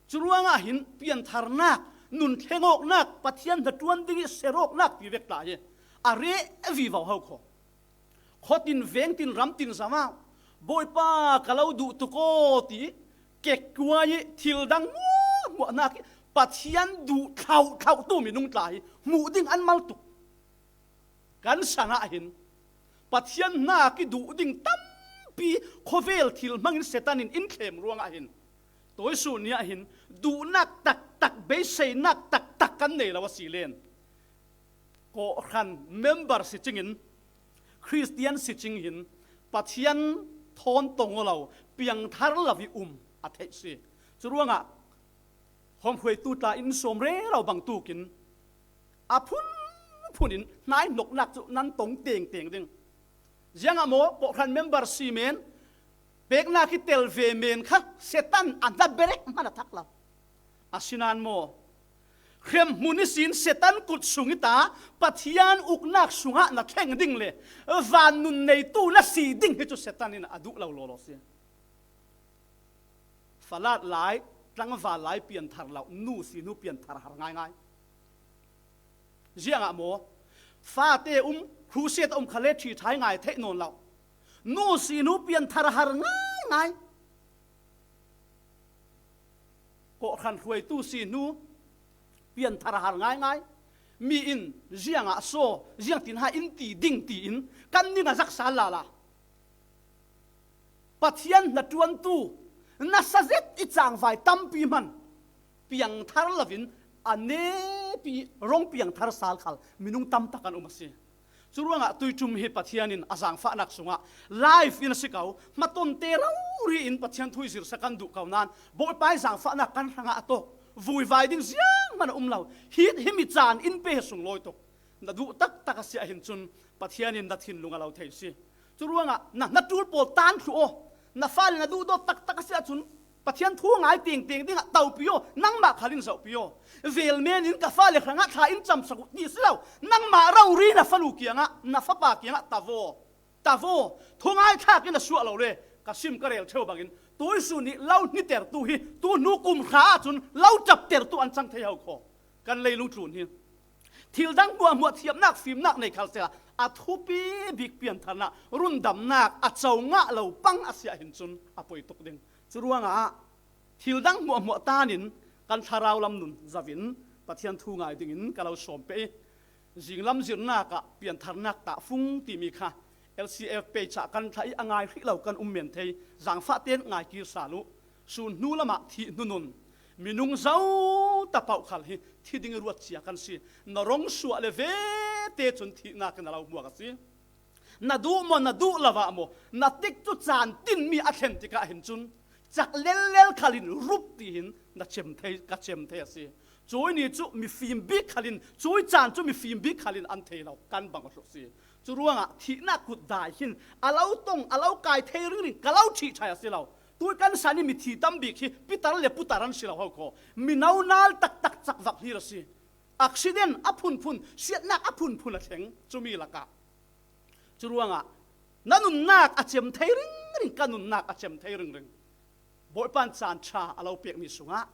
Cu ruangah hin piantharnak, nun thleng awknak, Pathian hnaṭuan ding i ser awknak ti vek tla hi a reh vivo ho kho. Khuatin vengtin ramtin zama Bawipa ka lo duh tuk aw ti kekkuai i thil dang muahmuahnak i Pathian duh thlauhthlauhtu minung tla hi hmuh ding an mal tuk. Kan san ah hin Pathian hnak i duh ding tampi khawvel thil hmangin Satan in in thlem ruangah hin tuisun ni ah hin duhnak taktak, beiseinak taktak kan nei lo a si len kawhhran member si cingin, Khristian si cing hin Pathian thawn tong aw lo, piangthar lo i um a theih si. Cu ruangah hawmhruaitu tla in sawm rero bangtukin a phunphun in hnaihnoknak cu nan tong tengteng ding. Ziangah maw, kawhhran member si men, peknak i tel ve men kha Satan a hna berek hman a thak lo. Asinain maw, hremhmun ihsin Satan kut sung i ta Pathian uknak sungah na thleng ding le van nun neitu na si ding hi cu Satan in a duh lo lawlaw si. Falat lai, tlangval lai pianthar lo, nu si nu pianthar har ngaingai. Ziangah maw, fate um, crusade a um kha le ṭhi ṭhai ngai theih nawn lo. Nu si nu pianthar har ngaingai. Kawhhran hruaitu si nu pianthar har ngaingai. Mi in ziangah saw, ziangtin ha in ti ding tiin kan ning a zaksa lala. Pathian hnaṭuantu nasa zet i cangvai tampi hman piangthar loin a nepi rong piangthar sal khal minung tam tak an um a si. Cu ruangah tuiṭum hi Pathian in a zangfahnak sungah live in a si ko, hmatonte rori in Pathian thu i zirsa kan duh ko nain Bawipa i zangfahnak kan hrangah a tawk vuivai ding zianghman a um lo. Hi, himi caan in pe hi sunglawi tuk. Na duh taktak a si ahhin cun Pathian in na thinlung a lo thei si. Cu ruangah na hnaṭul pawl tan thluh aw. Na fale na duhdawt taktak a si ahcun Pathian thu ngai tengteng dingah topi aw, nangmah khal in zohpi aw. Velmen in ka fale hrangah thla in camsak uh ti si lo. Nangmah rori na fanu kiangah, na fapa kiangah tavo. Tavo. Thungai thlak in a suah lo le ka sim ka rel ṭheu bangin tuisun nih lo hnitertu hi tuhnu kum hra ahcun lo ṭaptertu an cang thei ho kho. Kan leilung tlun hi thil dang hmuahhmuah thiamnak fimnak nei khal sehla a thupi bik piantharnak rundamnak a co ngah lo pang a si ahhin cun a poi tuk ding. Cu ruangah thil dang hmuahhmuah tanin kan thlarau lam nun zoin Pathian thu ngai dingin ka lo sawm pei. Zinglam zirnak ah piantharnak tahfung timi kha L C F page ah kan thlah i a ngai hrih lo kan um men thei. Zangfah ten ngai kir sal uh. Sun hnu lamah thih hnu nun minung zo tapoh khal hi thi ding ruat cia kan si. Na rong suah le vete cun thihnak in a lo hmuak a si. Na duh maw, na duh lo ah maw, na tikcu caan tinmi a thlen tikah hin cun cak lellel khalin rup tihin na cem thei, ka cem thei a si. Cui ni cu mifim bik khalin, cui caan cu mifim bik khalin an thei lo, kan bang a hluh si. Cu ruangah thihnak kut dai hin a lo tong, a lo kai thei ringring, ka lo ṭhih ṭhai a si lo. Tui kan san i mithi tam bik hi pitar le putar an si lo ho kho. Mino nal taktak cakvak hlir a si. Accident a phunphun, siatnak a phunphun a thleng, cumi lakah. Cu ruangah na nunnak a cem thei ringring, ka nunnak a cem thei ringring. Bawipa in caan ṭha a lo pekmi sungah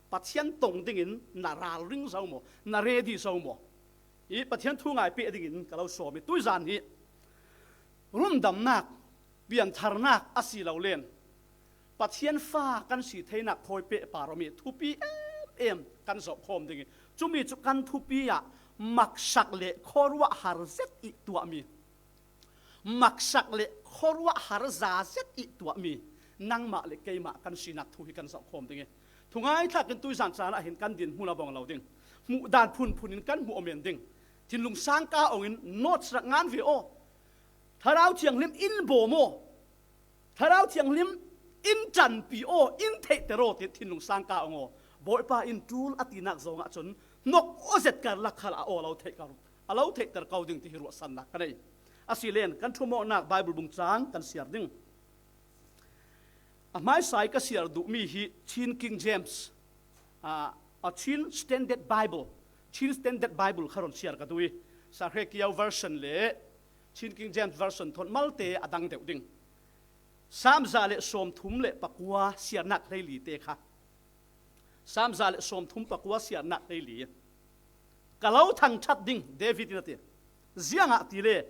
Pathian tong dingin na ralring zo maw, na ready zo maw? Hi Pathian thu ngai peh dingin ka lo sawm i tuizan hi rundamnak, piantharnak a si lo len Pathian fa kan si theinak thawi peh par awmi thupi em em kan zoh khawm ding i Cumi cu kan thupi ah maksak le khuaruahhar zet i tuahmi, maksak le khuaruahhar za zet i tuahmi nangmah le keimah kan sinak thu hi kan zoh khawm ding i, thungai thlak in tuizan caan ah hin kan din hmun a bawng lo ding, hmuh dan phunphun in kan hmuh aw men ding. Thinlung sangka ong in notes rak ngan ve aw. Thlarau Thianghlim in bawm aw. Thlarau Thianghlim in ṭanpi aw, in theihter aw, tin thinlung sangka ong aw. Bawipa in ṭul a tinak zong ahcun hnok aw zet karlak khal a aw lo theih ko, a lo theihter ko ding ti hi ruahsannak ka nei. A si len kan ṭhumawknak Baibal bung cang kan siar ding. A hmaisa i ka siar duhmi hi Chin King James, ah, a Chin Standard Bible, Chin Standard Bible kha ron siar ka duh i, Sahrekiau version le Chin King James version thawn malte a dang deuh ding. Sam za le sawmthum le pakua siarnak hleili te kha. Sam za le sawmthum pakua siarnak hleili. Ka lo thangṭhat ding, David in a ti. Ziangahtile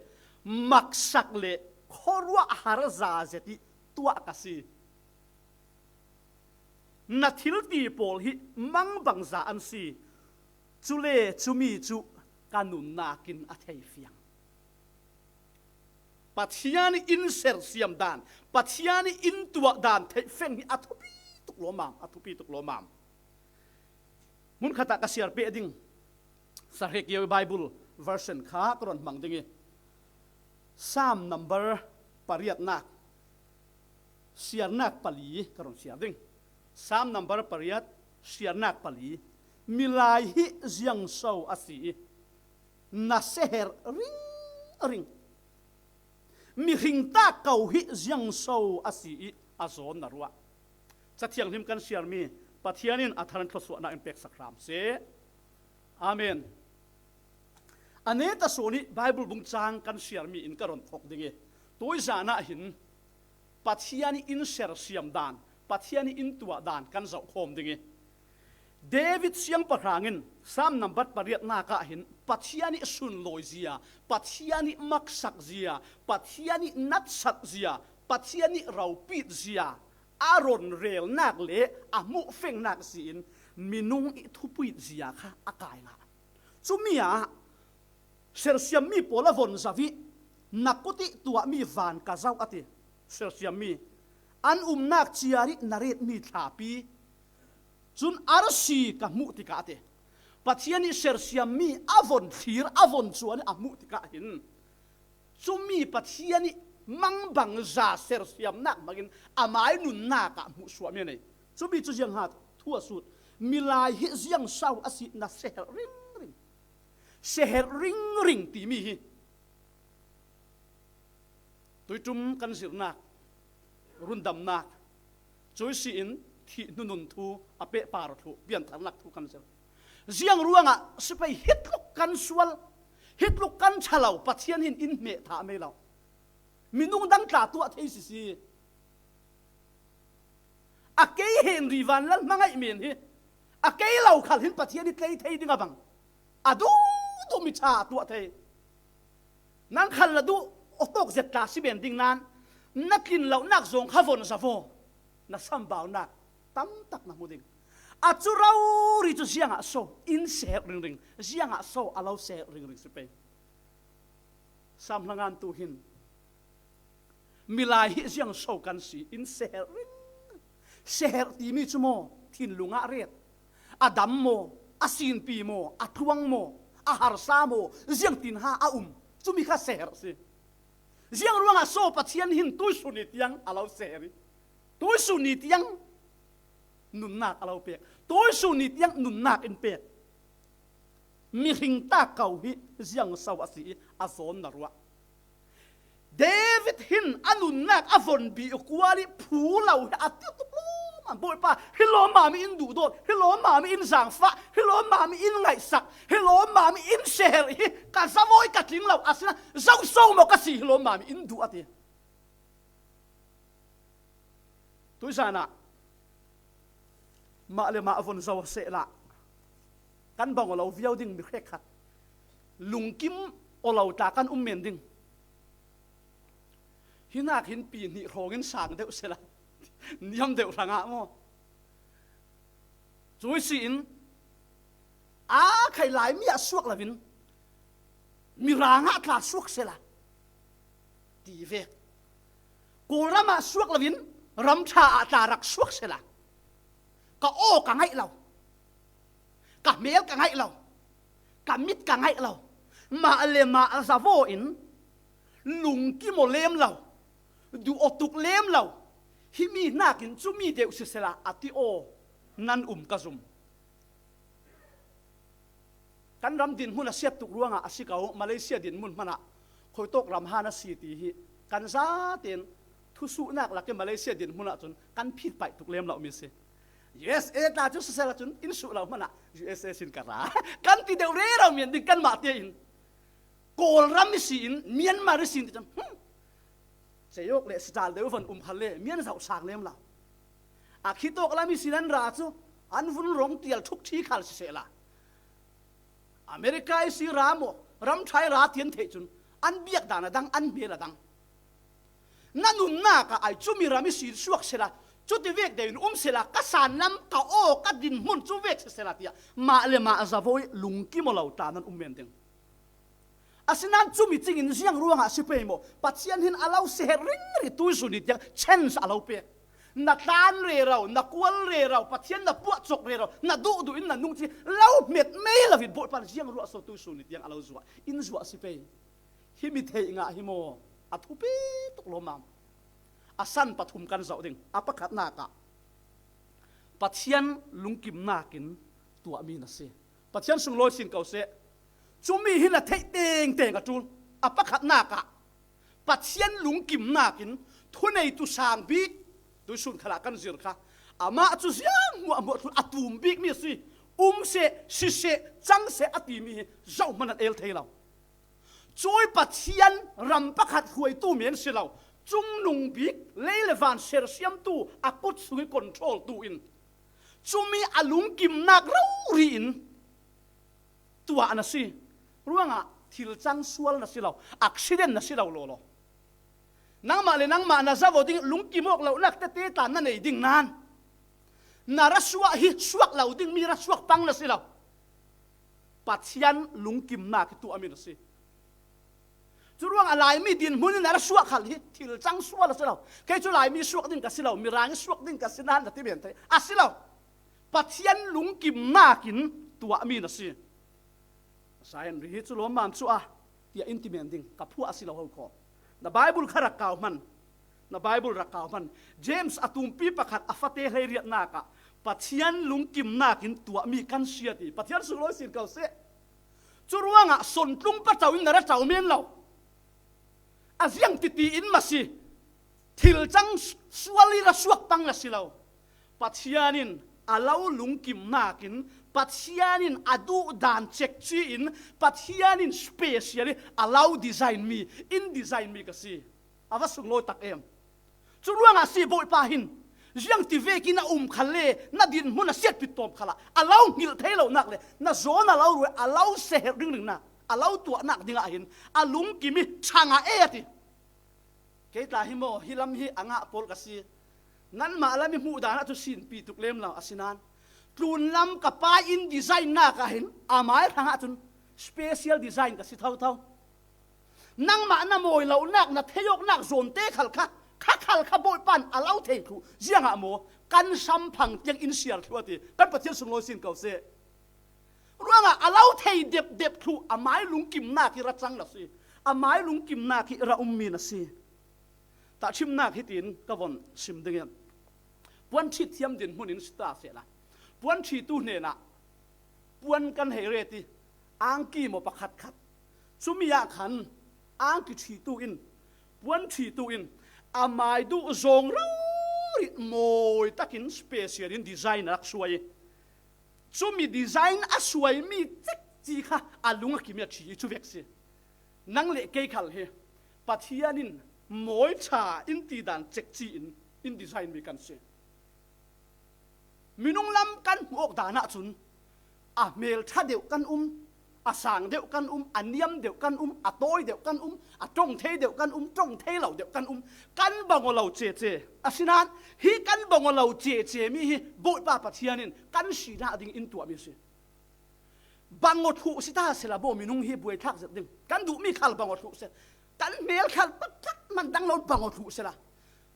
maksak le khuaruahhar za zet i tuah ka si. Na thilti pawl hi mangbangza an si. Cule cumi cu ka nunnak in a thei fiang. Pathian i in sersiam dan, Pathian i in tuah dan theih feng hi a thupi tuk lawmam, a thupi tuk lawmam. Hmunkhat ah ka siar peh ding, Sahrekiau i Bible version kha ka ron hmang ding i, Sam number pariatnak, siarnak pali ka ron siar ding. Sam number pariat, siarnak pali. Milai hi ziangso a si i, na seher ringring. Mihring tak ko hi ziangso a si i, a zawn na ruah. Cathianghlim kan siarmi Pathian in a thar in thluasuahnak in peksak hram seh. Amen. A neta sawn i Bible bung cang kan siarmi in ka ron thok ding i, tuizan ah hin Pathian i in sersiam dan, Pathian i in tuah dan kan zoh khawm ding i, David siangpahrang in Sam number pariatnak ah hin Pathian i sunlawizia, Pathian i maksakzia, Pathian i natsakzia, Pathian i ropitzia a ron relnak le a hmuhfengnak si in minung i thupitzia kha a kai ngah. Cumi ah sersiammi pawl a von zoh i, na kut i tuahmi van ka zoh a ti. Sersiammi an umnak ciar i na retmi thlapi cun arsi ka hmuh tikah a ti. Pathian i sersiammi a von thlir, a von cuan i a hmuh tikah hin cumi Pathian i mangbangza sersiamnak hmangin amai nunnak ah hmuhsuahmi a nei. Cumi cu zianghat thu a sut. Milai hi ziangso a si, na seher ringring. Seher ringring timi hi tuiṭum kan zirhnak, rundamnak, cuisi in thih hnunun thu a pehpar thluh piantharnak thu kan zirh. Ziang ruangah si pei, hitluk kan sual, hitluk kan ṭha lo Pathian hin in hmeh thah mei lo. Minung dang tla tuah thei sisi. A kei Henry Vanlal hmangaih men hi a kei lo khal hin Pathian i tlei thei ding a bang a duhduh mi ṭha a tuah thei. Nang khal na duh awtawk zet tla si men ding nan na tlin lonak zong kha von zoh aw. Na sambaunak tamtak na hmu ding. A cu rori cu ziangah so in seher ringring, ziangah so a lo seher ringring si pei. Sam hlangan tu hin milai hi ziangso kan si in seher ringring. Seher timi cu maw, thinlung ah ret, a dam maw, a sinpi maw, a tluang maw, a harsa maw, ziangtin ha a um, cumi kha seher si. Ziang ruangah so Pathian hin tuisun ni tiang a lo seher i, tuisun ni tiang nunnak a lo pek, tuisun ni tiang nunnak in pek. Mihring tak ko hi ziangso a si i a zawn na ruah. David hin a nunnak a von bih kual i phu lo hi a ti tuk lawmam. Bawipa, hi lawmam in duhdawt, hi lawmam in zaangfah, hi lawmam in ngaihsak, hi lawmam in seher hi ka zavawi ka tling lo, asinain zoso maw ka si, hi lawmam in duh a ti. Tuizan ah mah le mah a von zoh sehla kan bang aw lo viau ding mi hrekkhat lungkim aw lo tla kan um men ding. Hinak hin pi hnih hrawngin sang deuh sehla niam deuh hrangah maw? Cuisi in A khai Laimi ah suak loin Mirang ah tla suak sela ti vek. Kawlram ah suak loin ramṭha ah tla rak suak sela. Ka aw ka ngaih lo. Ka hmel ka ngaih lo. Ka mit ka ngaih lo. Mah le mah zavaw in lungkim aw lem lo. Duh aw tuk lem lo. Himi hnakin cumi deuh sisela a ti aw nan um ka zum. Kan ram dinhmun a siat tuk ruangah a si ko, Malaysia dinhmun hmanah khuitawk ram han a si ti hi kan zaten thusuhnak lak i Malaysia dinhmun ah cun kan phit paih tuk lem lo mi si. U S A tla cu sisel ahcun in suh lo hmanah U S A sin ka ra kan ti deuh rero men ding kanmah tein Kawlram i si in Myanmar i si in ti cun hmm, Ceyok le Sital deuh van um khal le mian zoh sang lem lo. A khitawk lam i si nan ra cu an vun rong tial thuk thi khal sisehla America i si ra maw, ramṭhai ra tian theih cun an biak dan a dang, an hmel a dang. Na nunnak ah ai cumi ram i si suak sela, cuti vek deuh in um sela, ka san lam, ka aw, ka dinhmun cu vek sisela tiah mah le mah a zavaw i lungkim aw lo tla nan um men ding. Asinain cumi cingin ziang ruangah a si pei maw? Pathian hin a lo seher ringring tuisun i tiang chance a lo pek. Na tlan rero, na kual rero, Pathian na puahcawk rero, na duhduh in na nung ci lo hmet mei lo in Bawipa ziang ruah so tuisun i tiang a lo zuah, in zuah a si pei. Himi theih ngah hi maw? A thupi tuk lawmmam. A san pathum kan zoh ding. A pakhatnak ah Pathian lungkimnak in tuahmi na si. Pathian sunglawi sin ko seh. Cumi hi na theih tengteng a ṭul. A pakhatnak ah Pathian lungkimnak in thuneitu sang bik tuisun khalah kan zir kha. Amah cu ziang hmuahhmuah thlu a tum bikmi a si. Um seh, si seh, cang seh a timi hi zohhmanh an el thei lo. Cui Pathian ram pakhat hruaitu men si lo, cungnung bik lei le van sersiamtu a kut sung i control tu in cumi a lungkimnak rori in tuah na si. Ruangah thil cang sual na si lo, accident na si lo lawlaw. Nangmah le nangmah na zavo ding lungkim awk lonak tete tla na nei ding nan na rasuah hi suak lo ding mi rasuak pang na si lo. Pathian lungkimnak hi tuahmi na si. Curuangah Laimi dinhmun in a ra suah khal hi thil cang sual a si lo. Kei cu Laimi suak ding ka si lo, Mirang i suak ding ka si nan na ti men thei a si lo. Pathian lungkimnak in tuahmi na si. Sa Henry hi cu lawmmam cu a tiah in ti men ding ka phuah a si lo ho kho. Na Baibul kha rak kau hman. Na Baibul rak kau hman. James a tumpi pakhat a fate hleiriatnak ah Pathian lungkimnak in tuahmi kan si a ti. Pathian sunglawi sin ko seh. Curuangah sontlung paco in na ra co men lo. A ziang titi in ma si. Thil cang sual i ra suak pang na si lo. Pathian in a lo lungkimnak in, Pathian in a duh dan cekci in, Pathian in special i a lo design mi, in design mi ka si. A va sunglawi tak em. Curuangah si Bawipa hin ziang ti vekin a um khal le na dinhmun a siatpit tawm khalah a lo hngilh thei lonak le na zawn a lo ruai, a lo seherh ringringnak, a lo tuahnak dingah hin a lungkim i chang a e a ti. Kei tla hi maw, hi lam hi a ngah pawl ka si. Nanmah lam i hmuh dan ah cu sinpi tuk lem lo a si nan, tlun lam ka pa in design nak ah hin a mai hrang ah cun special design ka si thotho. Nangmah na mawi lonak, na thei awknak zawnte khal kha, kha khal kha Bawipa in a lo thei thluh. Ziangah maw kan samphang tiang in siar thluh a ti. Kan Pathian sunglawi sin ko seh. Ruangah a lo thei depdep thluh a mai lungkimnak hi ra cang na si. A mai lungkimnak hi ra ummi na si. Tahṭhimnak hitin ka von sim ding in puan ṭhit thiam dinhmun in si ta sehla puan ṭhitu hnenah puan kan hei ret i angki maw pakhatkhat. Cumi ah khan angki ṭhitu in, puan ṭhitu in a mai duh zawng rori mawi takin special in design a rak suai i cumi design a suaimi cekci kha a lung a kim i a ṭhi i cu vek si. Nang le kei khal hi Pathian in mawi ṭha in ti dan cekci in in design mi kan si. Minung lam kan hmuh awk dan ah cun a hmel ṭha deuh kan um, a sang deuh kan um, a niam deuh kan um, a tawi deuh kan um, a ṭong thei deuh kan um, ṭong thei lo deuh kan um, kan bang aw lo cece. Asinain hi kan bang aw lo cece mi hi Bawipa Pathian in kan sinak ding in tuahmi a si. Bang aw thluh si ta sela maw, minung hi buai thlak zet ding. Kan duhmi khal bang aw thluh sela, kan hmel khal taktak man dang lo bang aw thluh sela,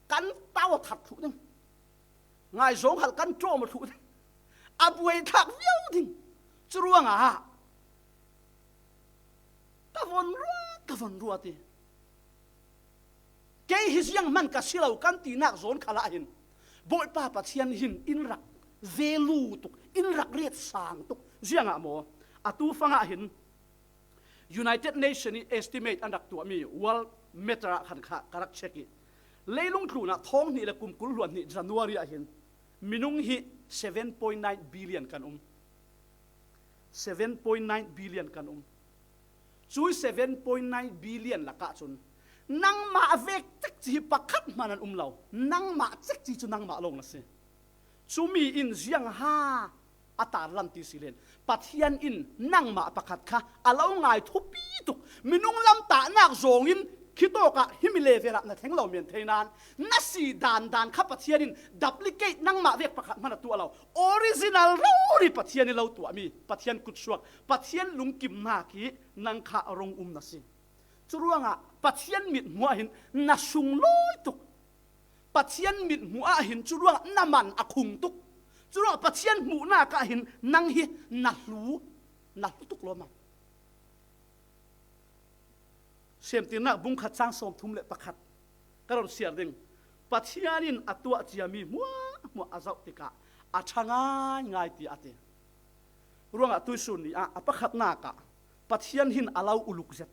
kan tau aw that thluh ding. Ngaizawng khal kan ṭawm aw thluh ding. A buai thlak viau ding. Curuangah ka von ruat, ka von ruat i. Kei hi ziang man ka si lo kan tinak zawn khalah hin Bawipa Pathian hin in rak ve lu tuk, in rak riat sang tuk. Ziangah maw, atu fangah hin United Nation i estimate an rak tuahmi World Meter ah khan kha ka rak check i, leilung tlunah thawng hnih le kum kul hluan hnih January ah hin minung hi seven point nine billion kan um. Seven point nine billion kan um. Cui seven point nine billion lakah cun nangmah vek cekci hi pakhat hman an um lo. Nangmah cekci cu nangmah lawng na si. Cumi in ziang ha a tarlam ti si len, Pathian in nangmah pakhat kha a lo ngai thupi tuk. Minung lam tahnak zawngin khitawkah himi level ah na thleng lo men thei nan, na si dan dan kha Pathian in duplicate nangmah vek pakhat hman a tuah lo. Original rori Pathian i lo tuahmi, Pathian kutsuak, Pathian lungkimnak hi nang kha rong um na si. Curuangah Pathian mithmuh ah hin na sunglawi tuk. Pathian mithmuh ah hin curuangah na man a khung tuk. Curuangah Pathian hmuhnak ah hin nang hi na hlu, na hlu tuk lawmam. Semtirnak bung khat cang sawmthum le pakhat ka ron siar ding. Pathian in a tuah ciami hmuahhmuah a zoh tikah a ṭha ngaingai, tiah a ti. Ruangah tuisun ni ah a pakhatnak ah Pathian hin a lo uluk zet.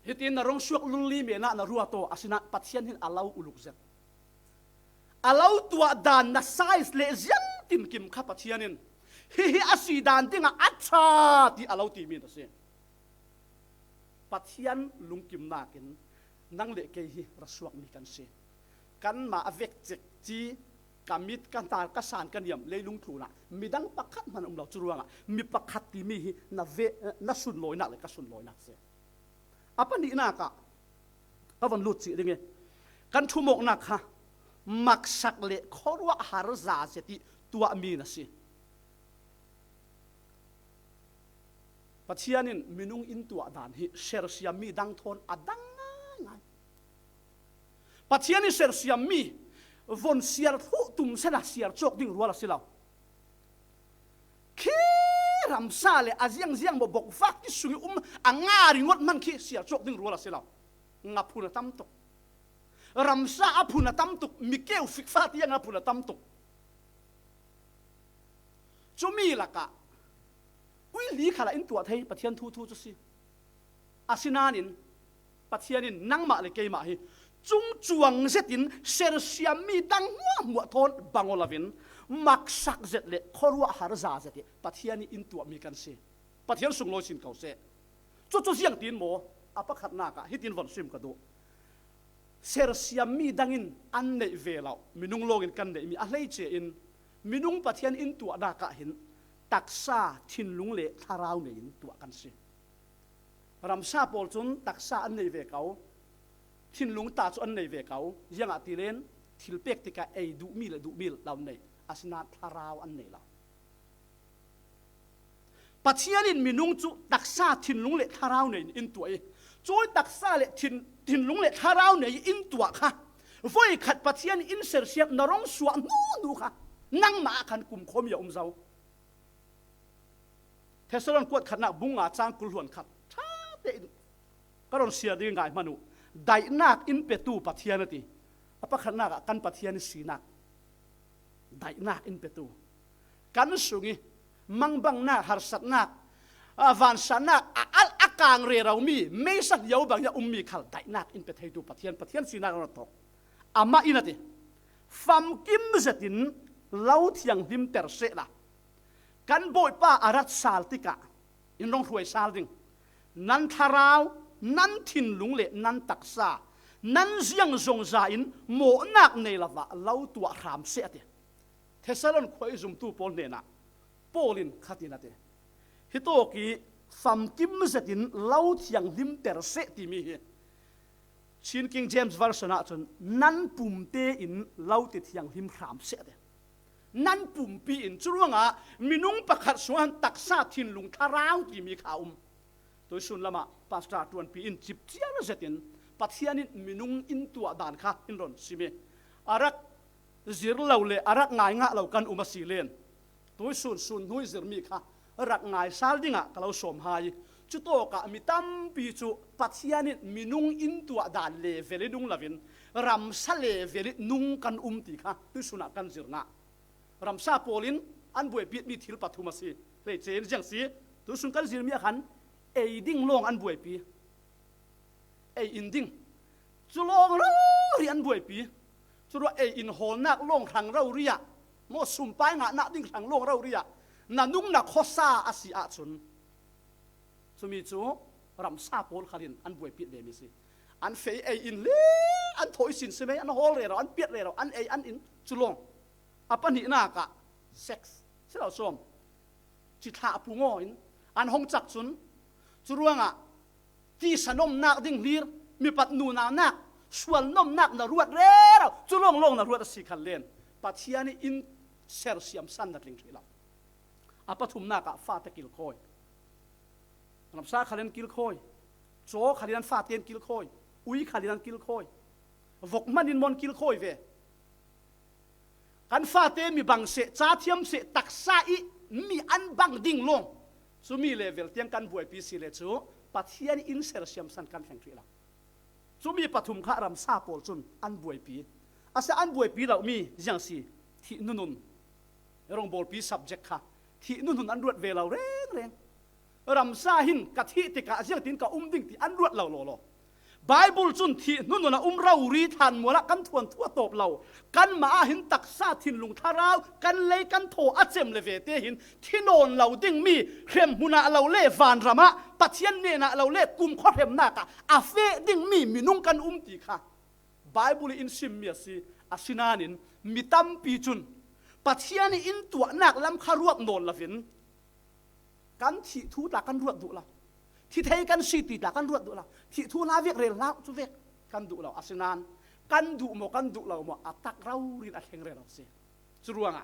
Hitin na rong suak lulli menah na ruat aw, asinain Pathian hin a lo uluk zet. A lo tuah dan na size le ziang tinkim kha Pathian in hihi a si dan dingah a ṭha ti a lo timi na si. Pathian lungkimnak in nang le kei hi ra suakmi kan si. Kanmah a vek cekci ka mit, ka hnar, ka san, ka niam leilung tlunah midang pakhat hman a um lo. Curuangah mi pakhat timi hi na ve, na sunlawinak le ka sunlawinak si. A pahnihnak ah ka von lut cih ding i, kan ṭhumawknak kha maksak le khuaruahhar za zet i tuahmi na si. Pathian in minung in tuah dan hi sersiammi dang thawn a dang ngaingai. Pathian in sersiammi von siar thluh tum sena siar cawk ding rual a si lo. Khi ramsa le a ziangziang bawbawk vak ti sung i um a nga ringawt man khi siar cawk ding rual a si lo. Nga phun a tam tuk. Ramsa a phun a tam tuk. Mikeu fikfa tiang a phun a tam tuk. Cumi lakah uili khalah in tuah thei Pathian thu thu cu si. Asinain Pathian in nangmah le keimah hi cungcuang zetin sersiammi dang hmuahhmuah thawn bang aw loin maksak zet le khuaruahhar za zet i Pathian i in tuahmi kan si. Pathian sunglawi sin ko seh. Cucu ziangtin maw? A pakhatnak ah hitin von sim ka duh. Sersiammi dangin an neih ve lo, minung lawngin kan neihmi a hleice in minung Pathian in tuahnak ah hin taksa, thinlung le thlarau nei in tuah kan si. Ramsa pawl cun taksa an nei ve ko, thinlung ta cu an nei ve ko. Ziangahtile thil pek tikah ei duhmi le duhmi lo nei, asinain thlarau an nei lo. Pathian in minung cu taksa, thinlung le thlarau nei in tuah i, cui taksa le thin, thinlung le thlarau nei in tuah kha voikhat Pathian in sersiam na rong suah hnu hnu kha nangmah ah khan kumkhawm i a um zo. Thessalon kuat khatnak bung nga cang kul hluan khat ṭha tein ka ron siar ding i ngai hmanh uh. Daihnak in petu Pathian a ti. A pakhatnak ah kan Pathian i sinak, daihnak in petu, kan sung i mangbangnak, harsatnak, a, vansannak a alh a kang reromi meisa lio bang i a ummi khal daihnak in pe theitu Pathian, Pathian sinak a ron thawk. Amah in a ti, famkim zetin lo thianghlim ter sehla, kan Bawipa a rat sal tikah in rong hruai sal ding. Nan thlarau, nan thinlung le nan taksa, nan ziang zongza in mawhnak nei lo ah lo tuah hram seh a ti. Thessalon khua i zumtu pawl hnenah Paul in khatin a ti. Hitawk i famkim zetin lo thianghlim ter seh timi hi Chin King James Version ahcun nan pum tein lo ti thianghlim hram seh a ti. nan pumpi in, curuangah minung pakhat sungah taksa thinlung thlarau timi kha a um. Tuisun lamah Pastor Tuanpi in cipciar zetin Pathian in minung in tuah dan kha in ron sim hi. A rak zir lo le a rak ngai ngah lo kan um a si len, tuisun sun hnu i zirmi kha rak ngaisal dingah ka lo sawm hai. Cutawkah mi tampi cu Pathian in minung in tuah dan level i nung loin ramsa level i nung kan um ti kha tuisunah kan zir ngah. Ramsa pawl in an buaipimi thil pathum a si. Hleice in ziang si, tuisun kan zirmi ah khan ei ding lawng an buaipi. Ei in ding. Cu lawng rori an buaipi. Curuah ei in hawlnak lawng hrang rori ah, maw sumpai ngahnak ding hrang lawng rori ah, na nung na khuasa a si ahcun, cumi cu ramsa pawl khalin an buaipi vemi si. An fei ei in le an thawi sin si mei, an hawl rero, an piat rero, an ei an in cu lawng. A pahnihnak ah sex si lo sawm. Cithlah a pung aw in an hong cak cun, curuangah tisa nomnak ding hlir, mipat nunaunak, sual nomnak na ruat rero, cu lawnglawng na ruat a si khan len Pathian i in sersiam san na tling hrih lo. A pathumnak ah fate kilkhawi. Ramsa khalin kilkhawi, caw khalin an fate in kilkhawi, ui khalin an kilkhawi, vok hmanin maw an kilkhawi ve. Kan fate mi bang seh, ca thiam seh, taksa i mi an bang ding lawng, cumi level tiang kan buaipi si le cu Pathian in sersiam san kan thleng hrih lo. Cumi pathum kha ramsa pawl cun an buaipi. A si an buaipi lomi ziang si, thih nunun. Rongbawlpi subject kha thih nunun an ruat ve lo rengreng. Ramsa hin ka thih tikah ziangtin ka um ding ti an ruat lo lawlaw. Baibal cun thih hnu nun a um rori thlanmual ah kan thuanthu a tawp lo. Kanmah ah hin taksa thinlung thlarau kan lei kan thaw a cem le vete hin thi nawn lo dingmi, hremhmun ah lo le vanram ah Pathian hnenah lo le kumkhua hremnak ah a feh dingmi minung kan um ti kha Baibal i in simmi a si. Asinain mi tampi cun Pathian i in tuahnak lam kha ruat nawn loin kan thih thu tla kan ruat duh lo. Thi thei kan si ti tla kan ruat duh lo. Thih thu hla vek rel hlah cu vek kan duh lo. Asinain kan duh maw, kan duh lo maw, a tak rori in a thleng rero si. Curuangah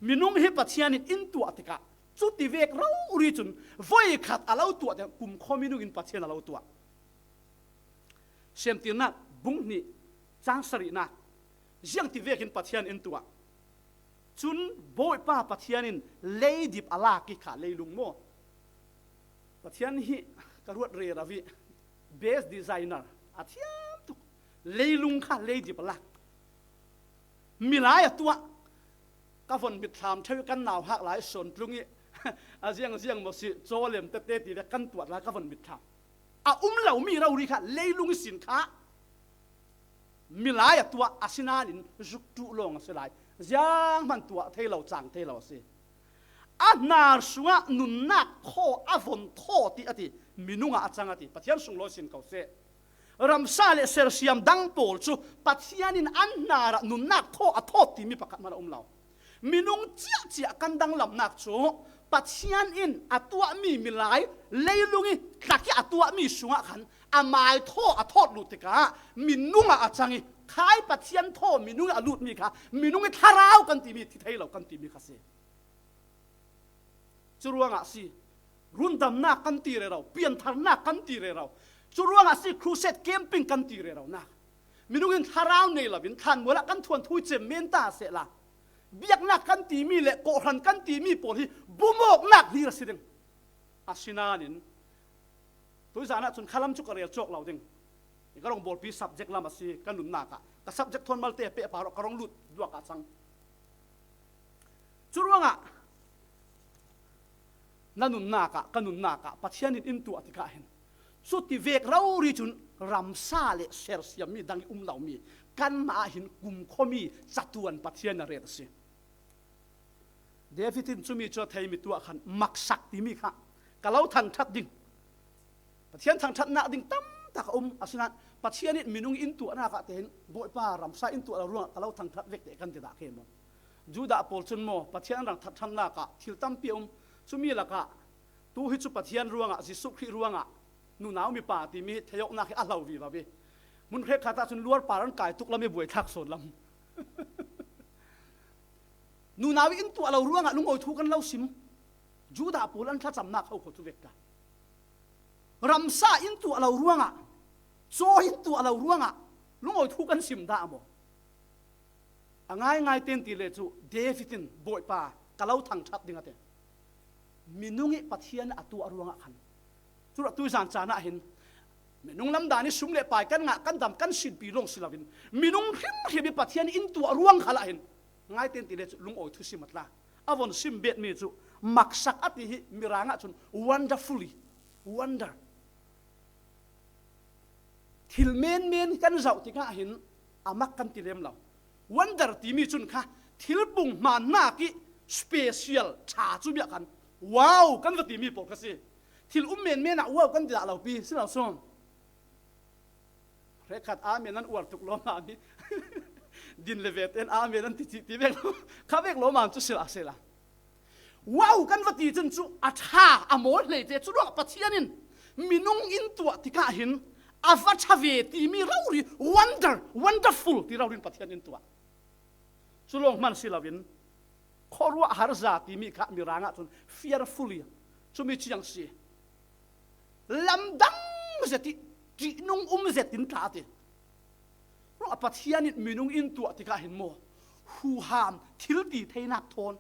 minung hi Pathian in in tuah tikah cuti vek rori cun voikhat a lo tuah tiah kumkhua minung in Pathian a lo tuah. Semtirnak bung hnih cang sarihnak, ziangti vekin Pathian in tuah. Cun Bawipa Pathian in leidip a lak i kha leilung maw? Pathian hi ka ruat rero i best designer a thiam tuk. Leilung kha leidip a lak. Milai a tuah. Ka von mitthlam ṭheu i kan nauhak lai sawn tlung i a ziangziang maw si, cawlem tete ti le kan tuat lai ka von mitthlam. A um lomi rori kha leilung i sin kha milai a tuah, asinain zuk ṭuh lawng a si lai. Zianghman tuah thei lo, cang thei lo a si. A hnar sungah nunnak thaw, a von thaw ti a ti, minung ah a cang a ti. Pathian sunglawi sin ko seh. Ramsa le sersiam dang pawl cu Pathian in an hnar ah nunnak thaw a thawt timi pakhat hmanh a um lo. Minung ciahciah kan danglamnak cu Pathian in a tuahmi milai, leilung i tlak i a tuahmi sungah khan a mai thaw a thawt lut tikah minung ah a cang i, khai Pathian thaw minung i a lutmi kha minung i thlarau kan timi, thi thei lo kan timi kha si. Curuangah si, rundamnak kan ti rero, piantharnak kan ti rero. Curuangah si, crusade camping kan ti reronak. Minung in thlarau nei loin thlanmual ah kan thuanthu i cem men ta sehla, biaknak kan timi le kawhhran kan timi pawl hi bumawknak hlir a si ding. Asinain tuizan ah cun khalam cu ka rel cawk lo ding. Ka rongbawlpi subject lam a si, ka nunnak ah. Ka subject thawn malte pehpar awk ka rong lut duak ah cang. Curuangah na nunnak ah, ka nunnak ah Pathian in in tuah tikah hin cuti vek rori cun ramsa le sersiammi dang i um lomi kanmah ah hin kumkhuami catuan Pathian a ret a si. David in cumi cu a theimi tuah khan maksak timi kha ka lo thangṭhat ding. Pathian thangṭhatnak ding tam tak a um, asinain Pathian in minung in tuahnak ah tein Bawipa ramsa in tuah lo ruangah ka lo thangṭhat vek te kan ti dah khi maw? Judah pawl cun maw Pathian an rang thatṭhannak ah thil tampi a um. Cumi lakah tu hi cu Pathian ruangah, Jesuh Khrih ruangah nunau mipa timi hi theiawknak hi a hlo vivo i hmun hrekkhat ah cun luar par an kai tuk lam i buaithlak sawn lam. Nunau in tuah lo ruangah lungawi thu kan lo sim. Judah pawl an thlacamnak ho kho cu vek ka. Ramsa in tuah lo ruangah, caw in tuah lo ruangah lungawi thu kan sim dah maw? A ngaingai ten ti le cu David in, Bawipa, ka lo thangṭhat ding, a ti. Minung i Pathian a tuah ruangah khan, curuah tuizan caan ah hin minung lamdan i sum le pai kan ngah, kan dam, kan sinpi lawng si loin minung hrimhrim i Pathian in tuah ruang khal ah hin ngaiten ti le cu lungawi thusim a tla. A von sim betmi cu maksak a ti hi Mirang ah cun wonderfully, wonder. Thil menmen kan zoh tikah hin a mak kan ti lem lo. Wonder timi cun kha thil pung hmannak i special ṭha cu miah khan wow kan va timi pawl kha si. Thil um menmen ah wow kan ti dah lo pi si lo sawm. Hrekkhat amen an uar tuk lawmam hi. Din le ve ten amen an ti cih ti vek lo. Kha vek lawmam cu si lo a si lo. Wow kan va ti cun cu a ṭha, a mawl hlei te. Curuangah Pathian in minung in tuah tikah hin a va ṭha ve timi rori, wonder, wonderful ti rori in Pathian in tuah. Cu lawng hman si loin khuaruahhar za timi kha Mirang ah cun fearfully, cumi ciang si. Lamdang zet i ṭihnung um zet in tla ti. Ruah Pathian in minung in tuah tikah hin maw, huham, thil ti theinak thawn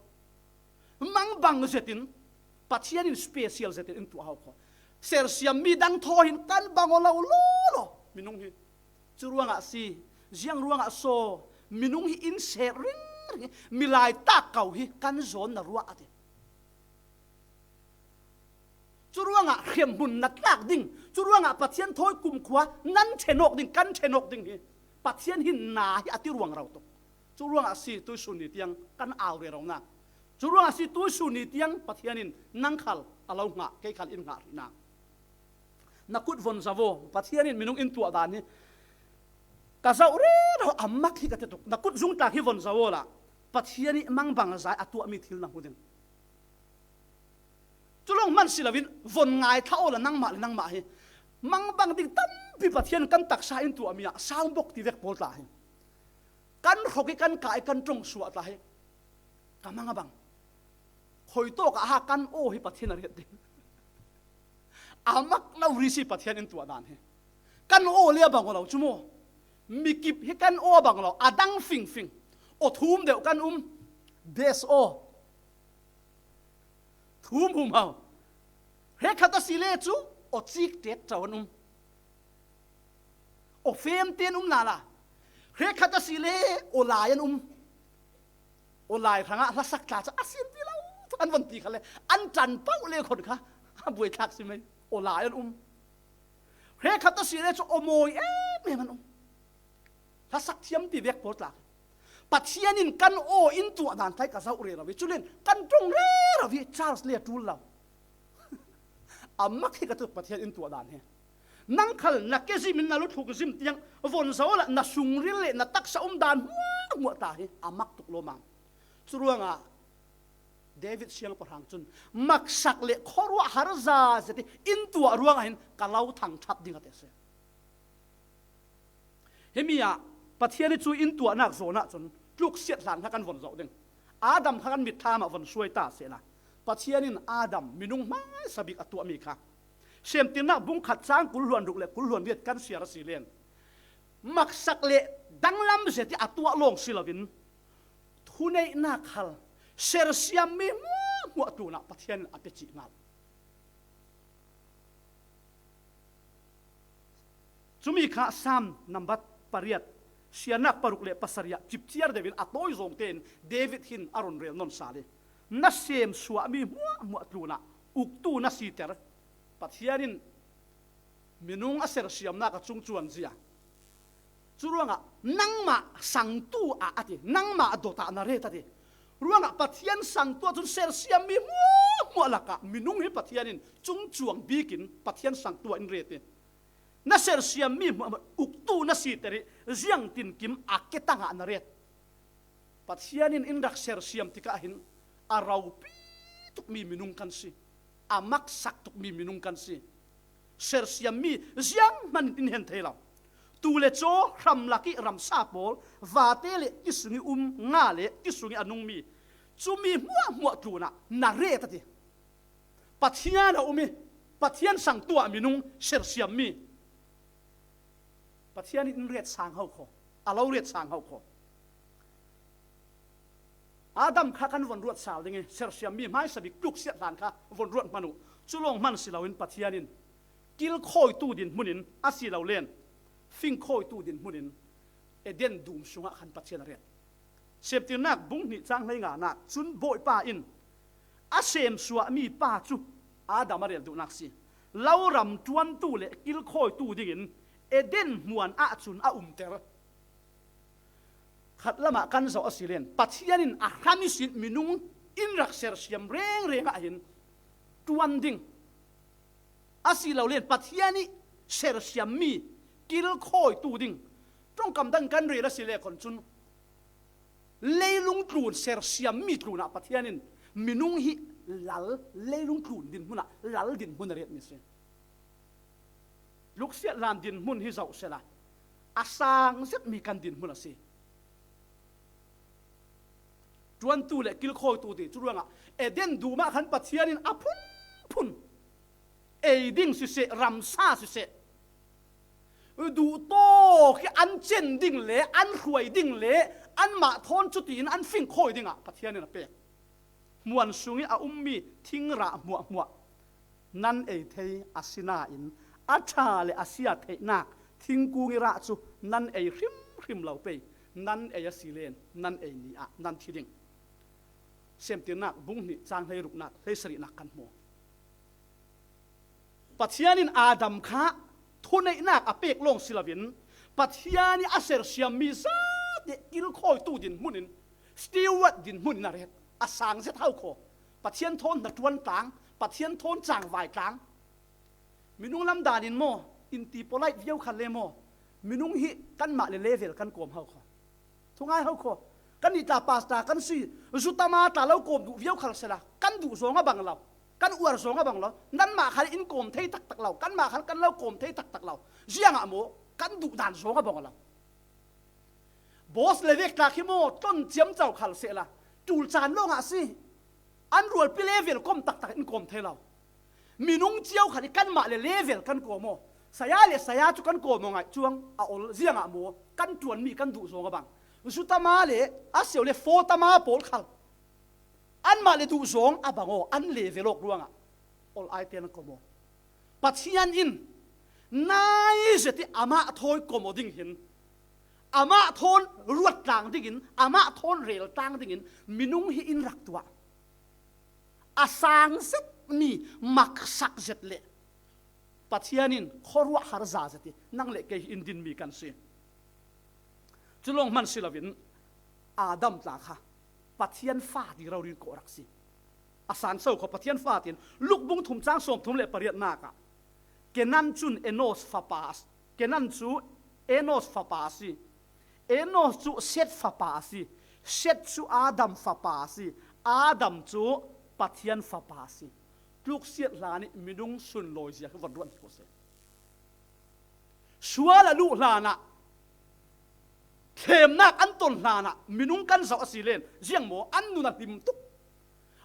mangbang zetin Pathian in special zetin in tuah hau kho. Sersiam mi dang thaw hin kan bang aw lo law law minung hi. Cu ruangah si, ziang ruangah saw minung hi in set ringring hi, milai tak ko hi kan zawn na ruah a ti. Cu ruangah hriamhmun na tlak ding, cu ruangah Pathian thawi kumkhua nan ṭhen awk ding, kan ṭhen awk ding hi Pathian hin na hi a ti ruang rau tuk. Cu ruangah si tuisun ni tiang kan au rero nak. Cu ruangah si tuisun ni tiang Pathian in nang khal a lo hngah, kei khal in hngah rih nak. Na kut von zoh aw, Pathian in minung in tuah dan hi ka zoh rero a mak hi ka ti tuk. Na kut zungtlak hi von zoh awla Pathian i mangbang zai a tuahmi thil na hmu ding. Cu lawng hman si loin von ngai thla awla nangmah le nangmah hi mangbang ding tampi Pathian kan taksa in tuahmi ah saungbok ti vek pawl tla hi. Kan hrawk i kan kah i kan ṭong suah tla hi. Ka mang a bang. Khoi tawk ah ha kan aw hi Pathian a riat ding. A mak lo ri si Pathian in tuah dan hi. Kan aw le a bang aw lo cu maw? Mikip hi kan aw a bang lo, a dang fingfing. Aw thum deuh kan um. Des aw. Thum hum hau. Hrekkhat a si le cu aw cik tet co an um. Aw fem te an um lala. Hrekkhat a si le aw lai an um. Aw lai hrangah hlasak tla cu a sin ti lo. An von ti kha le an ṭan pauh le khon kha a buaithlak si mai. Aw lai an um. Hrekkhat a si le cu aw mawi em em an um. Hlasak thiam ti vek pawl tlak. Pathian in kan aw in tuah dan tlai ka zoh rero i, culen kan ṭong rero i, Charles le a ṭul lo. A mak hi ka tuk Pathian in tuah dan hi. Nang khal na ke zim in na luthluk zim tiang von zoh awla na sungril le na taksa um dan hmuahhmuah ta hi a mak tuk lawmam. Cu ruangah David siangpahrang cun maksak le khuaruahhar za zet i in tuah ruangah hin ka lo thangṭhat ding a ti a si. Himi ah Pathian i cu in tuahnak zawn ah cun tluksiat hlan kha kan von zoh ding. Adam kha kan mitthlam ah von suai ta sehla, Pathian in Adam minung hmaisa bik a tuahmi kha Semtirnak bung khat cang kul hluan ruk le kul hluan riat kan siar a si len, maksak le danglam zet i a tuah lawng si loin thuneihnak hal sersiammi hmuahhmuah tlunah Pathian in a pia cih ngal. Cumi kha Sam nambat pariat, siarnak paruk le pasarih ah cipciar deuh in a tawi zawng tein David hin a run rel nawn sal i, na sem suahmi hmuahhmuah tlunah uktu na siter Pathian in minung a sersiamnak a cungcuan zia. Cu ruangah nangmah sangtu ah a ti, nangmah dot ah na ret a ti. Ruangah Pathian sangtu ah cun sersiammi hmuahhmuah lakah minung hi Pathian in cungcuang bikin Pathian sangtu ah in ret i, na sersiammi hmuahhmuah uktu na siter i, ziangtinkim a ketang ah na ret. Pathian in in rak sersiam tikah hin a ropi tukmi minung kan si, a maksak tukmi minung kan si. Sersiammi zianghman in in hen thei lo. Tuu le caw, hramlak i ramsa pawl, vate le ti sung i um, nga le ti sung i a nungmi, Cumi hmuahhmuah tlunah na ret a ti. Pathian a um i, Pathian sang tuah minung sersiam mi. Pathian in in ret sang ho kho, a lo ret sang ho kho. Adam kha kan von ruat sal ding i, sersiam mi hmaisa bik tluksiat hlan kha von ruat hman uh. Cu lawng hman si loin Pathian in kilkhawitu dinhmun in a si lo len, fingkhawitu dinhmun in Eden dum sungah khan Pathian a ret. Semtirnak bung hnih cang hlei nganak cun Bawipa in a semsuahmi pa cu Adam a rel duhnak si. Lo ram ṭuantu le kilkhawitu dingin Eden hmuan ah cun a umter. Khat lamah kan zoh a si len, Pathian in a hram ihsin minung in rak sersiam rengreng ah hin ṭuan ding a si lo len, Pathian i sersiammi kilkhawitu ding ṭongkam dang kan rel a si le khon cun, leilung tlun sersiammi tlunah Pathian in minung hi lal, leilung tlun dinhmun ah lal dinhmun a retmi a si. Tluksiat hlan dinhmun hi zoh sela, a sang zetmi kan dinhmun a si. Ṭuantu le kilkhawitu ti cu ruangah Eden dum ah khan Pathian in a phunphun ei ding siseh, ramsa siseh, duhtawk hi an cen ding le an hruai ding le anmah thawn cutiin an fingkhawi dingah Pathian in a pek. Hmuan sung i a ummi thingrah hmuahhmuah nan ei thei a si nain, a ṭha le a sia theihnak thingkung i rah cu nan ei hrimhrim lo pei, nan ei a si len nan ei ni ah nan thi ding. Semtirnak bung hnih cang hleiruknak hleisarihnak kan hmu. Pathian in Adam kha thuneihnak a pek lawng si loin, Pathian i a sersiammi zate kilkhawitu dinhmun in, steward dinhmun in a ret. A sang zet ho kho. Pathian thawn hnaṭuan tlang, Pathian thawn cangvai tlang. Minung lam dan in maw, in ti polite viau khat le maw, minung hi kanmah le level kan kawm ho kho. Thungai ho kho. Kan nih tla pastor kan si, zutama tla lo kawm duh viau khal sela, kan duh zawng a bang lo, kan uar zawng a bang lo, nanmah khal in kawm thei taktak lo, kanmah khal kan lo kawm thei taktak lo. Ziangah maw, kan duh dan zawng a bang lo. Boss le vek tla khi maw, ton ciamco khal sehla, tul caan lawngah si. An rualpi level kawm taktak in kawm thei lo. Minung cio khat i kanmah le level kan kawm aw. Saya le saya cu kan kawm aw ngaih cuang a ol ziangah maw, kan ṭuanmi kan duh zawng a bang. Zutama le a sio le fotama pawl khal anmah le duh zawng a bang aw, an level awk ruangah ol ai te an kawm aw. Pathian in nai zet i amah thawi kawm aw ding hin, amah thawn ruat tlang dingin, amah thawn rel tlang dingin minung hi in rak tuah. A sang zetmi, maksak zet le Pathian in khuaruah har za zet i nang le kei hi in dinmi kan si. Cu lawng hman si loin Adam tla kha Pathian fa ti rori in kawh rak si. A san so kho Pathian fa tin Luk bung thum cang sawmthum le pariatnak ah, Kenan cun Enos fapa a si. Kenan cu Enos fapa a si. Enos cu Set fapa a si. Set cu Adam fapa a si. Adam cu Pathian fapa a si. Tluksiat hlan i minung sunlawi zia kha von ruat ko seh. Sual a luh hlanah, thlemnak an ton hlanah minung kan zoh a si len, ziang maw, an nun a hlim tuk.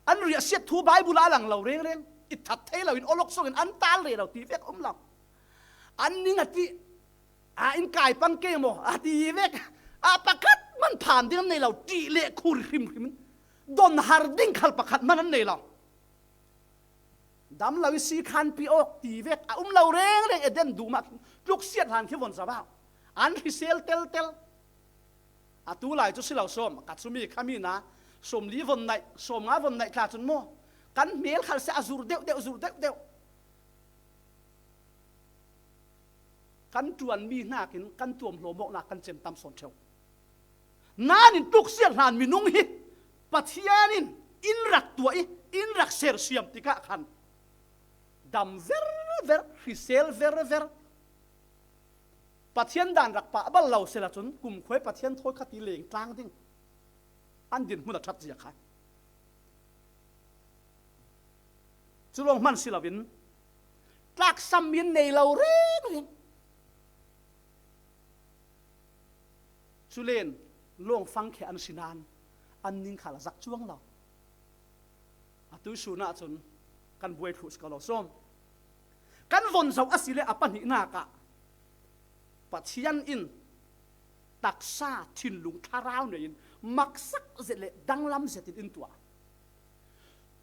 An riahsiat thu Baibal ah a lang lo rengreng, i that thei loin awlok sungin an tal reh lo ti vek a um lo. An ning a ti, a in kai pang ke maw, a ti vek, a pakhat man phan ding an nei lo, ṭih le khur hrimhrim. Don har ding khal pakhat man an nei lo. Dam lo i si khanpi awk ti vek a um lo rengreng Eden dum ah khin tluksiat hlan khi von zoh ah an hrisel teltel. A tu lai cu si lo sawm, ka cumi khami na sawmli von naih, sawmnga von naih tla cun maw, kan hmel khal seh a zur deuh deuh, zur deuh deuh. Kan ṭuanmi hnakin kan tuamhlawm awknak kan cem tam sawn ṭheu. Nain tluksiat hlan minung hi Pathian in in rak tuah i, in rak sersiam tikah khan dam verver, hrisel verver. Pathian dan rak pah bal lo sehla cun kumkhua i Pathian thawi kha ti leng tlang ding an dinhmun a ṭhat zia kha. Cu lawng hman si loin tlaksam mi an nei lo rengreng. Cu len lawng fangkhe an si nain an ning khal a zak cuang lo. A tuisun ah cun kan buai thluh si ko lo sawm. Kan von zoh a si le a pahnihnak ah Pathian in taksa thinlung thlarau nei in maksak zet le danglam zet in in tuah.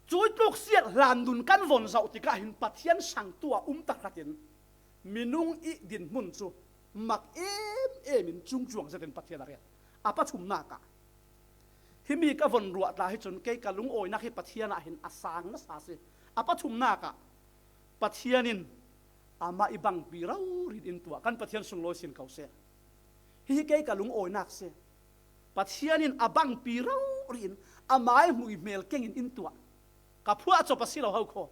Cui tluk siat hlan nun kan von zoh tikah hin Pathian sang tuah um tahratin minung i dinhmun cu mak em em in cungcuang zetin Pathian a riat. A pathumnak ah, himi ka von ruah tla hi cun kei ka lungawinak hi Pathian ah hin a sang nasa si. A pathumnak ah Pathian in amah i bangpi rori in tuah. Kan Pathian sunglawi sin ko seh. Hihi kei ka lungawinak si. Pathian in a bangpi rori in amah i hmuihmel kengin in tuah. Ka phuah cawp a si lo ho kho.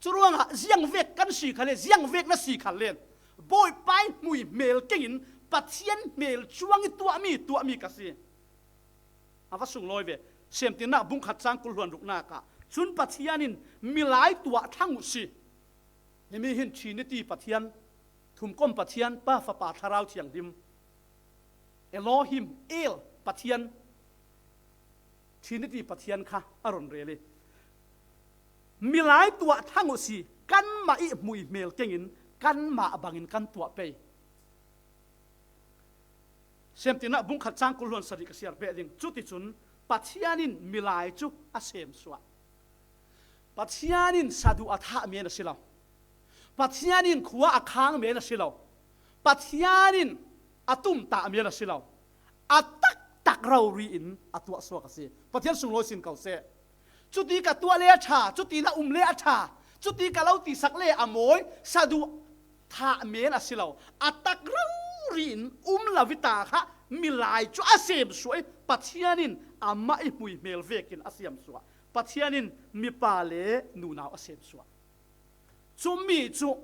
Curuangah ziangvek kan si khal le ziangvek na si khal len Bawipa i hmuihmel kengin Pathian hmel cuang i tuahmi tuahmi ka si. A va sunglawi ve. Semtinnak bungkhat cang kul hluan ruknak ah cun Pathian in milai tuah thlang uh si. Himi hin Trinity Pathian, thumkom Pathian, Pa, Fapa, Thlarau Thianghlim, Elohim, El Pathian, Trinity Pathian kha a run rel i milai tuah thlang uh si. Kanmah i hmuihmel kengin kanmah bangin kan tuah pei. Semtinnak bungkhat cang kul hluan sarih ka siar peh ding. Cuticun Pathian in milai cu a semsuah. Pathian in saduh a thah men a si lo. Pathian in khua a khang men a si lo. Pathian in a tumtah men a si lo. A taktak rori in a tuahsuak a si. Pathian sunglawi sin ko seh. Cuti ka tuah le a ṭha, cuti na um le a ṭha, cuti ka lo tisak le a mawi, saduh thah men a si lo. A tak rori in um lo i ta kha milai cu a semsuah i Pathian in amah i hmuihmel vekin a siamsuah. Pathian in mipa le nunau a semsuah. Cumi cu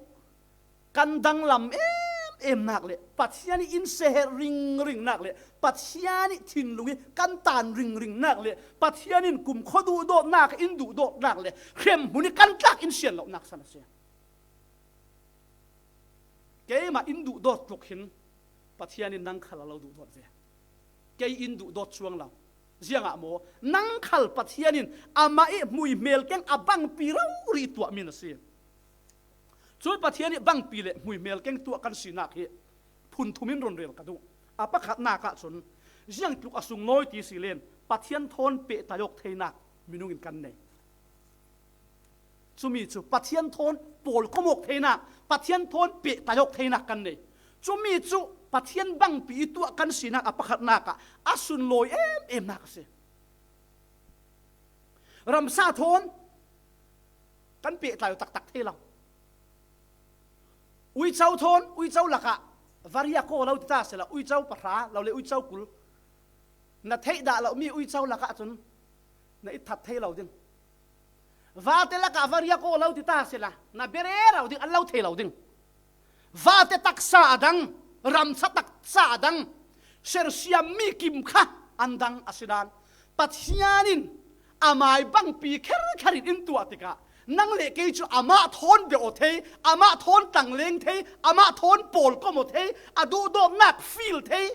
kan danglam em emnak le Pathian i in seher ringringnak le Pathian i thinlung i kan tan ringringnak le Pathian in kumkhua duhdawtnak in duhdawtnak le hremhmun i kan tlak in sian lonak san a si. Keimah in duhdawt tluk hin Pathian in nang khal a lo duhdawt ve. Kei in duhdawt cuang lo. Ziangah maw? Nang khal Pathian in amah i hmuihmel keng a bangpi rori tuahmi na si. Cun Pathian i bangpi le hmuihmel keng tuah kan sinak hi phun thum in run rel ka duh. A pakhatnak ah cun ziangtluk a sunglawi ti si len Pathian thawn pehtlai awk theinak minung in kan nei. Cumi cu Pathian thawn pawlkom awk theinak, Pathian thawn pehtlai awk theinak kan nei. Cumi cu Pathian bangpi i tuah kan sinak a pakhatnak ah a sunlawi em emnak a si. Ramsa thawn kan pehtlai aw taktak thei lo. Uico thawn, uico lakah variako lo ti ta sehla, uico pahra lo le uico kul na theih dah lomi uico lakah cun na it that thei lo ding. Vate lakah variako lo ti ta sehla, na bia rero ding, an lo thei lo ding. Vate taksa a dang, ramsa taksa a dang, sersiammi kim kha an dang a si dan. Pathian in amai bangpi kherkher in in tuah tikah nang le kei cu amah thawn bia aw thei, amah thawn tangleng thei, amah thawn pawlkom aw thei, a duhdawtnak fil thei.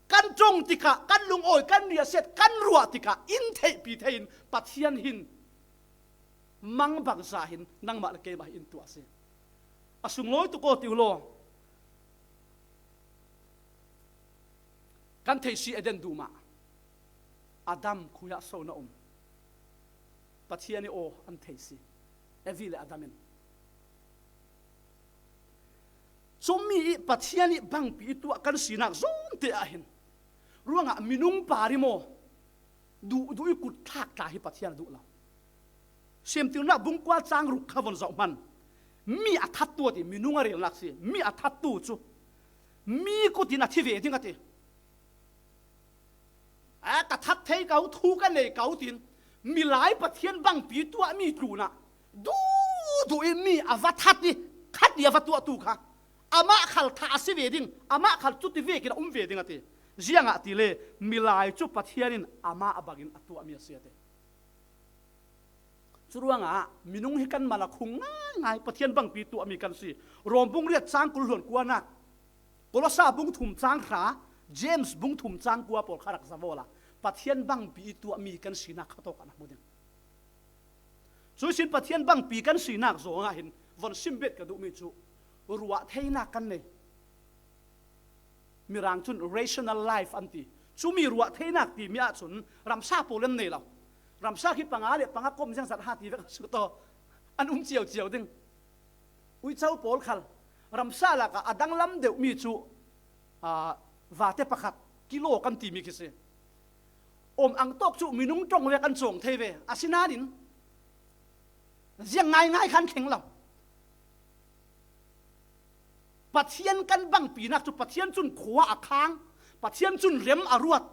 Kan ṭong tikah, kan lungawi, kan riahsiat, kan ruah tikah in theihpi thei in Pathian hin mangbangza hin nangmah le keimah hi in tuah a si. A sunglawi tuk aw ti uh law, kan theih si Eden dum ah Adam khui ah so na um? Pathian i aw an thei si, Evi le Adam in. Cumi i Pathian i bangpi i tuah kan sinak zawnte ah hin ruangah minung par i maw duhduh i kut thlak tla hi Pathian a duh lo. Siamtirnak bungkua cang ruk kha von zoh hman. Mi a thattu a ti, minung a relnak si. Mi a thattu cu mi kut in a thi ve ding a ti. A ka that thei ko, thu ka nei ko, tin milai Pathian bangpi tuahmi tlunah duhduh in mi a va that i khat i a va tuahtu kha amah khal thah a si ve ding, amah khal cuti vekin a um ve ding a ti. Ziangahtile milai cu Pathian in amah bangin a tuahmi a si a ti. Curuangah minung hi kan mal a khung ngaingai, Pathian bangpi tuahmi kan si. Rom bung riat cang kul hluan kuanak, Kolosa bung thum cang hra, James bung thum cang kua pawl kha rak zavaw la, Pathian bangpi i tuahmi kan sinak khatawk an a hmu ding. Cuih sin Pathian bangpi kan sinak zawngah hin von simbet ka duhmi cu ruah theinak kan nei. Mirang cun rational life an ti. Cumi ruah theinak timi ahcun ramsa pawl an nei lo. Ramsa khi panga le panga kom ziangzat ha ti vek a si taw, an um cio cio ding. Uico pawl khal ramsa lakah a danglam deuhmi cu, aa, vate pakhat kilo kan timi khi si. Om ang tawk cu minung ṭong vek an cawng thei ve. Asinain ziang ngaingai khan thleng lo. Pathian kan bangpinak cu Pathian cun khua a khang, Pathian cun rem a ruat,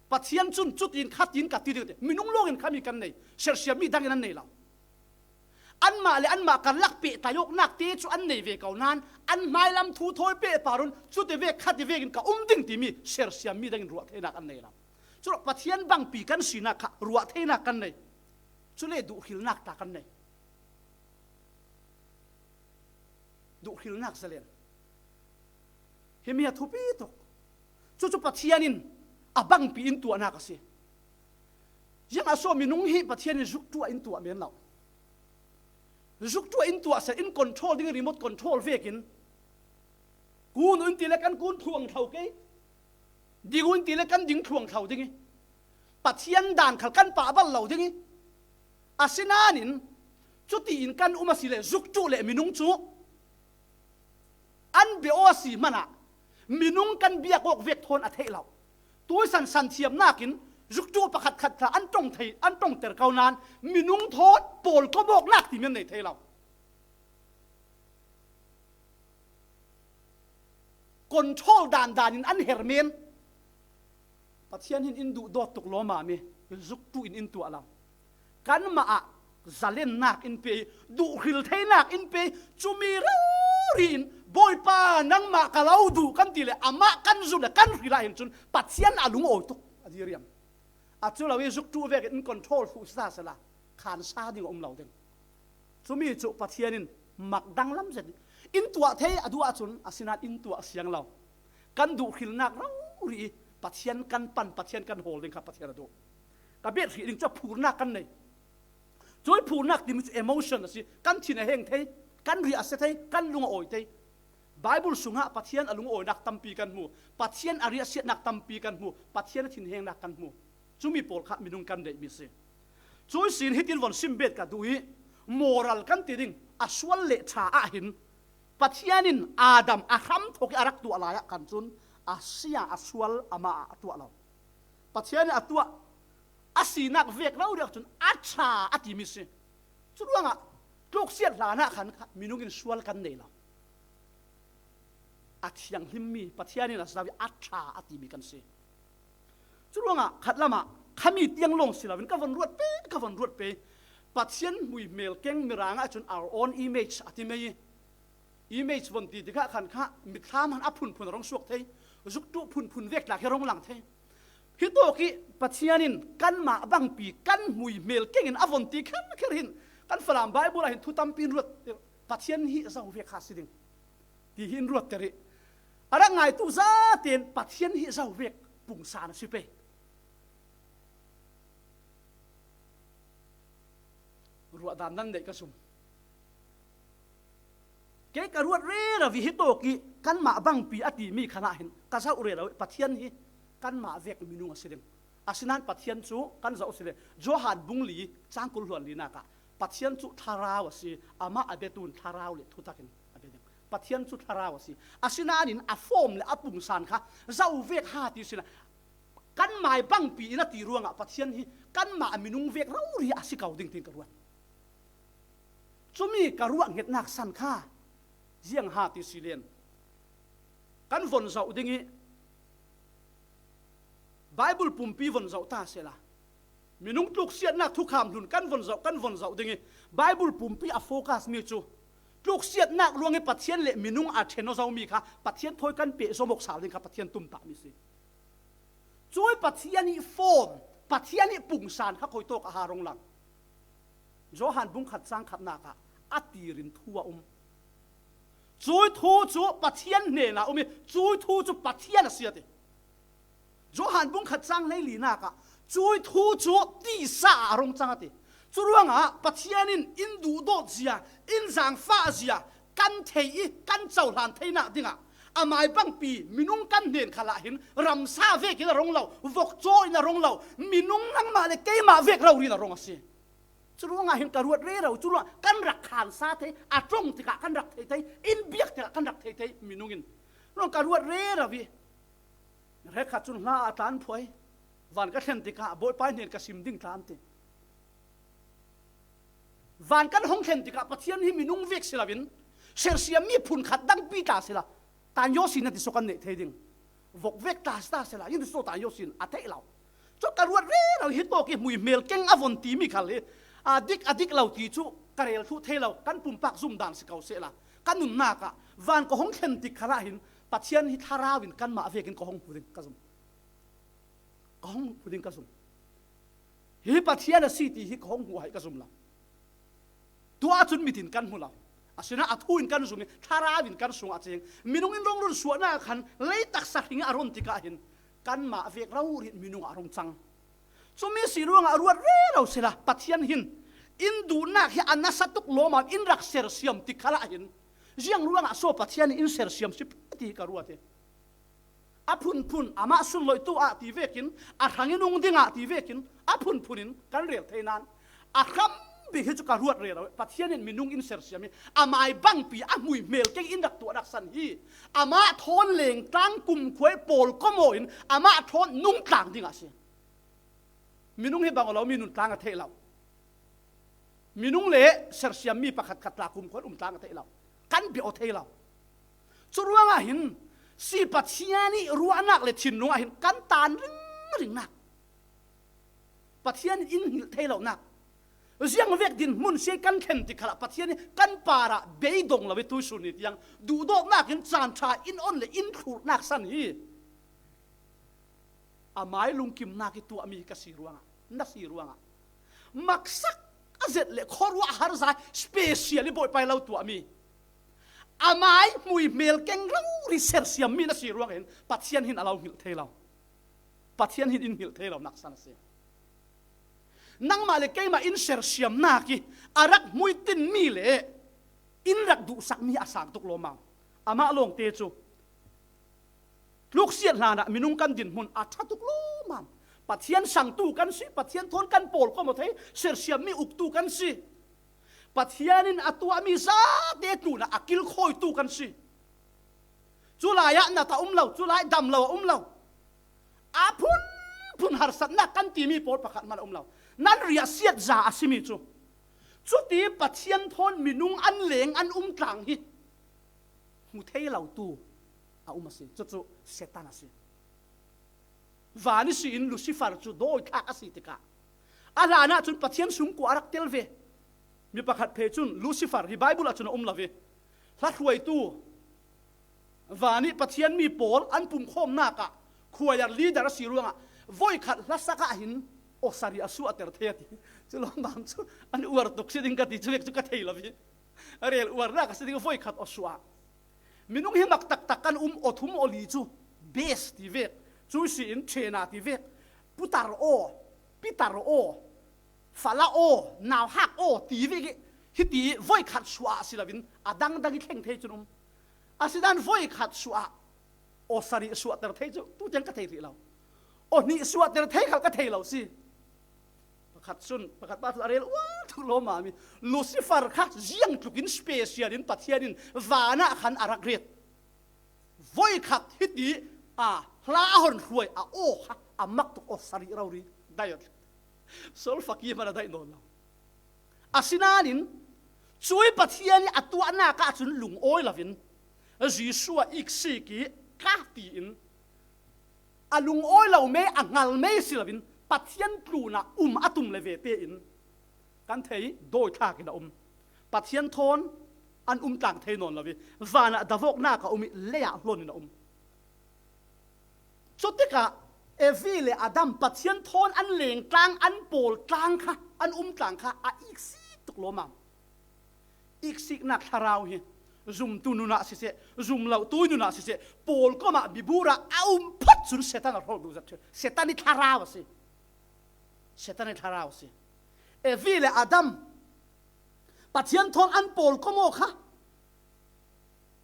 Pathian cun cutin khatin ka ti ding ti minung lawngin khami kan nei, sersiammi dangin an nei lo. Anmah le anmah karlak pehtlai awknak te cu an nei ve ko nain an hmailam thu thawi pehpar un cuti vek khati vekin ka um ding timi sersiammi dangin ruah theinak an nei lo. Curuah Pathian bangpi kan sinak kha ruah theinak kan nei. Cule duhhrilnak ta kan nei. Duhhrilnak zalen. Himi a thupi tuk. Cucu Pathian in a bangpi in tuahnak a si. Ziangah so minung hi Pathian in zuktuah in tuah men lo. Zuktuah in tuah seh in control ding, remote control vekin kun un ti le kan kun thluang thlo kei. Ding un ti le kan ding thluang thlo ding i, Pathian dan khal kan pah bal lo ding i, asinain cutiin kan um a si le zuktu le minung cu an bia aw a si hmanah minung kan biak awk vek thawn a theih lo. Tuisan san thiamnak in zuktu pakhat khat tla an ṭong thei, an ṭongter ko nain minung thawn pawl kawmawknak timi an nei thei lo. Control dan dan in an her men. Pathian hin in duh dawt tuk lawmam i zuktu in in tuah lo. Kanmah ah zalennak in pe i, duhhril theinak in pe i, cumi rori in Bawipa nangmah ka lo duh kan ti le amah kan zun le kan hril ah hin cun Pathian a lungawi tuk a diriam. A cu lo i zuktu vekin in control hluh si ta sela khansa ding a um lo ding. Cumi cu Pathian in mak danglam zet in tuah thei a duh ahcun, asinain in tuah siang lo. Kan duhhrilnak rori i Pathian kan pan, Pathian kan hawl ding kha Pathian a duh. Ka bet hrih ding cu phurnak kan nei. Cui phurnak timi cu emotion a si. Kan thin a heng thei, kan riah a sia thei, kan lung a awi thei. Baibal sungah Pathian a lungawinak tampi kan hmu, Pathian a riahsiatnak tampi kan hmu, Pathian a thinhengnak kan hmu. Cumi pawl kha minung kan neihmi si. Cui sin hitin von simbet ka duh i, moral kan ti ding a sual le ṭha ah hin Pathian in Adam a hram thawk i a rak tuah lai ah khan cun a sia a sual amah ah a tuah lo. Pathian in a tuah a sinak vek rori ahcun a ṭha a timi si. Curuangah tluksiat hlan ah khan kha minung in sual kan nei lo. A thianghlimmi Pathian in a zoh i a ṭha a timi kan si. Curuangah khatlamah khami tiang lawng si loin ka von ruat pe, ka von ruat pe. Pathian hmui hmel keng mirang ahcun our own image a ti mai i, image von ti tikah khan kha mitthlam han a phunphun a rung suak thei, zuktu phunphun vek tlak hi a rung lang thei. Hi tawk i Pathian in kanmah bangpi kan hmui hmel keng in a von ti kherkher hin kan Falam Baibal ah hin thu tampi in ruat, Pathian hi zo vek kha si ding ti hi in ruatter i a rak ngaitu zaten Pathian hi zo vek pungsan a si pei. Ruah dan nan neih ka zum. Kei ka ruat rero i hi tawk i kanmah bangpi a timi khan ah hin ka zoh rero i Pathian hi kanmah vek minung a si ding. Asinain Pathian cu kan zoh si le Johan bung li cang kul hluan linak ah Pathian cu thlarau a si, amah a biatu in thlarau le thutak in a bia ding. Pathian cu thlarau a si. Asinain a form le a pungsan kha zoh vek ha ti si le kanmah bangpi in a ti ruangah Pathian hi kanmah minung vek rori a si ko ding tiin ka ruat. Cumi ka ruah ngetnak san kha ziang ha ti si len kan von zoh ding i Baibal pumpi von zoh ta sela minung tluksiatnak thukham hlun kan von zoh, kan von zoh ding i Baibal pumpi a focus mi cu tluksiatnak ruang i Pathian le minung a ṭhen aw zomi kha Pathian thawi kan peh zawmawk sal ding kha Pathian tumtahmi si. Cui Pathian i form, Pathian i pungsan kha khuitawk a ha rung lang. Johan bung khat cang khatnak ah a tirin thu a um. Cui thu cu Pathian hnenah um i cui thu cu Pathian a si a ti. Johan bung khat cang hleilinak ah cui thu cu tisa ah a rung cang a ti. Curuangah Pathian in in duhdawt zia, in zangfah zia kan thei i kan cohlan theinak dingah a mai bangpi minung kan hnen khalah hin ramsa vekin a rong lo, vokcaw in a rong lo, minung nangmah le keimah vek rori in a rong a si. Curuangah hin ka ruat rero, curuangah kan rak khansa thei, a ṭong tikah kan rak thei thei, in biak tikah kan rak thei thei minung in. Curuangah ka ruat rero i, hrekkhat cun hla a tlan phuai, van ka thlen tikah Bawipa hnen ka sim ding tlan ti. Van kan hong thlen tikah Pathian hi minung vek si loin, sersiammi phunkhat dangpi tla sila, tan yaw sin na ti so kan neih thei ding. Vok vek tla si ta sila, in so tan yaw sin a theih lo. Cu ka ruat rero hi tawk i hmuihmel keng a von timi khal hi, a dik, a dik lo ti cu ka rel thluh thei lo, kan pumpak zumdan si ko sehla, ka nunnak ah van ka hong thlen tik khalah hin Pathian hi thlarau in kanmah vekin ka hong hmu ding ka zum. Ka hong hmu ding ka zum. Hi Pathian a si ti hi ka hong hmuh hai ka zum lo. Tuah cun mit in kan hmu lo. Asinain a thu in kan zum i thlarau in kan sungah a ceng. Minung in rong run suahnak khan lei taksa hring a run tikah hin kanmah vek rori in minung ah a rung cang. Cumi si ruangah ruat rero sila, Pathian hin in duhnak hi a nasa tuk lawmam in rak sersiam tik khalah hin ziang ruangah so Pathian in in sersiam si ti hi ka ruat hi. A phunphun amah sunloihtu ah ti vekin, a hrangin ung dingah ti vekin, a phunphun in kan rel thei nain, a hram bik hi cu ka ruat rero. Pathian in minung in sersiam hi, a mai bangpi a hmuihmel keng in rak tuahnak san hi, amah thawn lengtlang kumkhuai pawl komaw in amah thawn nungtlang dingah a si. Minung hi bang aw lo, mi nun tlang a theih lo. Minung le sersiammi pakhatkhat tla kumkhuan um tlang a theih lo, kan biak aw thei lo. Curuangah hin si Pathian i ruahnak le thinlung ah hin kan tan ringringnak, Pathian in in hngilh thei lonak, ziang vek dinhmun si kan thlen tik khalah Pathian i kan parah beidong lo i tuisun ni tiang duhdawtnak in caan ṭha in on le in thlurhnak san hi. A mai lungkimnak i tuahmi ka si ruangah, na si ruangah, maksak a zet le khuaruah harzai special i Bawipa i lo tuahmi, a mai hmuihmel keng rori sersiammi na si ruangah hin Pathian hin a lo hngilh thei lo. Pathian hin in hngilh thei lo naksan a si. Nangmah le keimah in sersiamnak i a rak hmuitinmi le in rak duhsakmi a sang tuk lawmam. Amah lawngte cu tluksiat hlanah minung kan dinhmun a ṭha tuk lawmam. Pathian sangtu kan si, Pathian thawn kan pawl kawm aw thei, sersiammi uktu kan si. Pathian in a tuahmi zate tlunah a kilkhawitu kan si. Culai ah nat a um lo, culai dam lo a um lo. A phunphun harsatnak kan timi pawl pakhat hmanh a um lo. Nan riahsiat za a simi cu. Cuti Pathian thawn minung an leng an um tlang hi hmu thei lotu a um a si. Cucu Satan a si. Van ihsin Lucifer cu dawithlak a si tikah a hlanah cun Pathian sungkua a rak tel ve. Mi pakhat phei cun Lucifer hi Baibal ah cun a um lo ve. Hlathuaitu, van i Pathian mi pawl an pumkhawmnak ah choir leader a si ruangah voikhat hlasak ah hin awsari a suahter thei a ti. Cu lawmam cu an uar tuk si ding ka ti cu vek cu ka thei lo ve. A rel uarnak a si ding voikhat aw suah. Minung hi mak taktak kan um, aw thum aw li cu bass ti vek, cu si in ṭhena ti vek, putar aw, pitar aw, fala aw, nauhak aw ti vek i hiti voikhat suah a si loin a dangdang i thleng thei cun um. Asinan voikhat suah aw sarih suahter thei cu tutiang ka thei rih lo. Aw hnih suahter thei khal ka thei lo si. Pakhat cun, pakhat pa cun a rel uar tuk lawmam i Lucifer kha ziang tlukin special in Pathian in van ah khan a rak ret. Voikhat hiti a hla a hon hruai a aw kha a mak tuk aw sarih rori daih aw. Solfaki hmanh a daih nawn lo. Asinain cui Pathian i a tuahnak ah cun lungawi loin Jesuh a iksik i ka tiin a lungawi lo mei, a hngal mei si loin Pathian tlunah um a tum le ve tein kan thei, dawithlak in a um. Pathian thawn an um tlang thei nawn lo i vanah davawknak a um i leiah hlon in a um. Cutikah Evi le Adam Pathian thawn an leng tlang, an pawl tlang kha, an um tlang kha a iksik tuk lawmam. Iksiknak thlarau hi zumtu nunah siseh, zum lotu nunah siseh, pawl komah bibur ah a um phot cun Satan a hrawh duh zat ṭheu. Satan i thlarau a si. Satan i thlarau a si. Evi le Adam, Pathian thawn an pawl kawmaw kha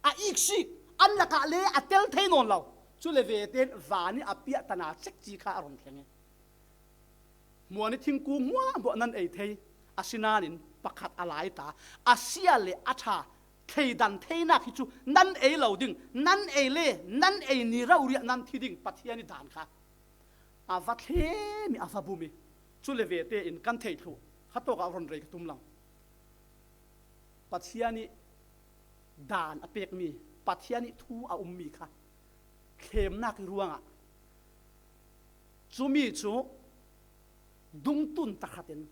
a iksik, an lakah le a tel thei nawn lo. Cule vete in van i a piahtana cekci kha a rawn thleng e. Hmuani thingkung hmuahhmuah nan ei thei, asinanin pakhat a lai ta, a sia le a ṭha thleidan theinak hi chu nan ei lo ding, nan ei le nan ei ni rauhriah nan thi ding Pathian i dan kha a va thlem i, a va bum i. Cule vete in kan thei thluh kha tawkah rawn rei ka tum lang. Pathian i dan a pekmi, Pathian i thu a ummi kha thlemnak i ruangah cumi chu dungtun takhatin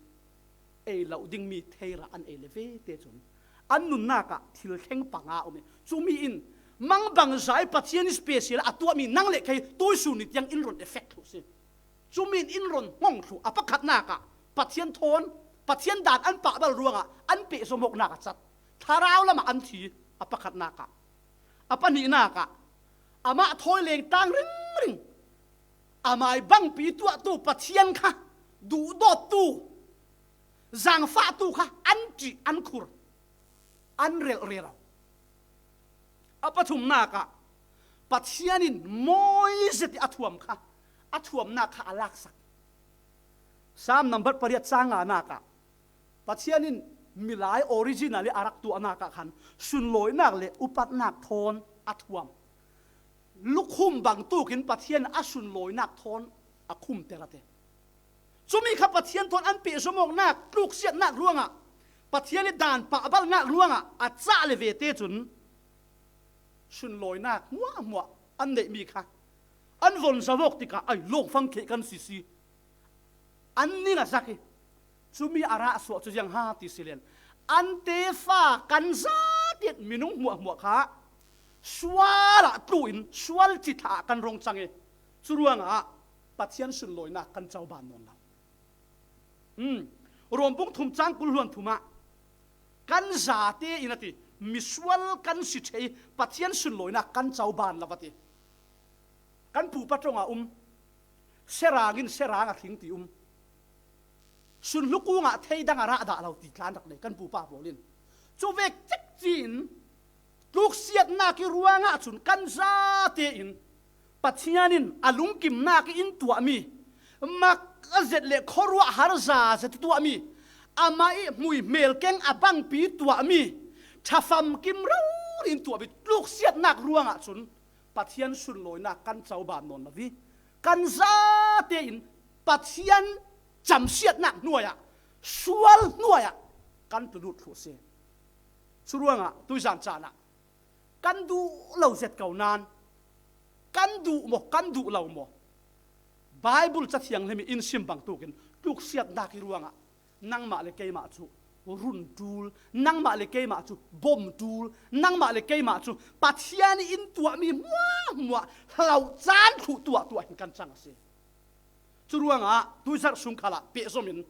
ei loh dingmi theirah an ei le vete chun an nunnakah thil thleng panga um i. Cumi in mangbangza i Pathian i special a tuahmi nang le kei tuisun ni tiang in rawn effect thluh si. Cumi in in rawn nghawng thluh a, pakhatnakah Pathian thawn, Pathian dan an pahbal ruangah an pehzawmawknak a cat, thlarau lamah an thi a, pakhatnakah. A pahnihnakah amah thawi leng tang ringring, a mai bangpi tuahtu Pathian kha duhdawttu, zangfahtu kha an ṭih, an khur, an relh rero. A pathumnakah Pathian in mawi zet i a thuam kha, a thuamnak kha a laksak. Sam number pariat chang nganakah Pathian in milai originally a rak tuahnakah khan sunlawinak le upatnak thawn a thuam. Lukhum bangtukin Pathian a sunlawinak thawn a khumter a ti. Cumi kha Pathian thawn an pehzawmawknak, tluksiatnak ruangah, Pathian i dan pahbalnak ruangah a chah le vete chun sunlawinak hmuahhmuah an neihmi kha an von zawk tikah ai lawng fang theih kan sisi. An ning a zak i, cumi a rah suah chu ziang ha ti si len, an tefa kan zate in minung hmuahhmuah kha sualah tluin sual cithaah kan rawng chang i, chu ruangah Pathian sunlawinak kan coban nawn lo. Hmm. Rom bung thum chang kul hluan thumah kan zate in a ti, misual kan si thei, Pathian sunlawinak kan coban lo a ti. Kan pupa ṭawngah um, serangin serang a tling ti um. Sunhlu kungah thei dang a rah dah lo ti tlan rak nei kan pupa pawl in. Chu vek cekci in tluksiatnak i ruangah chun kan zate in Pathian in a lungkimnak i in tuahmi, mak a zet le khuaruah harza zet i tuahmi, amah i hmui hmel keng a bangpi tuahmi, ṭha famkim rori in tuahmi tluksiatnak ruangah chun Pathian sunlawinak kan coban nawn lo i, kan zate in Pathian camsiatnak hnuaiah, sual hnuaiah kan tlu lut thluh si. Chu ruangah tuizan chanah kan duh lo zet ko nan, kan duh maw, kan duh lo maw, Bible Ca Thianghlim i in sim bangtukin tluksiatnak i ruangah nangmah le keimah chu run ṭul, nangmah le keimah chu bawm ṭul, nangmah le keimah chu Pathian i in tuahmi hmuahhmuah hlauh chan thluh tuahtuah hin kan chang a si. Chu ruangah tuizarh sung khalah pehzawmin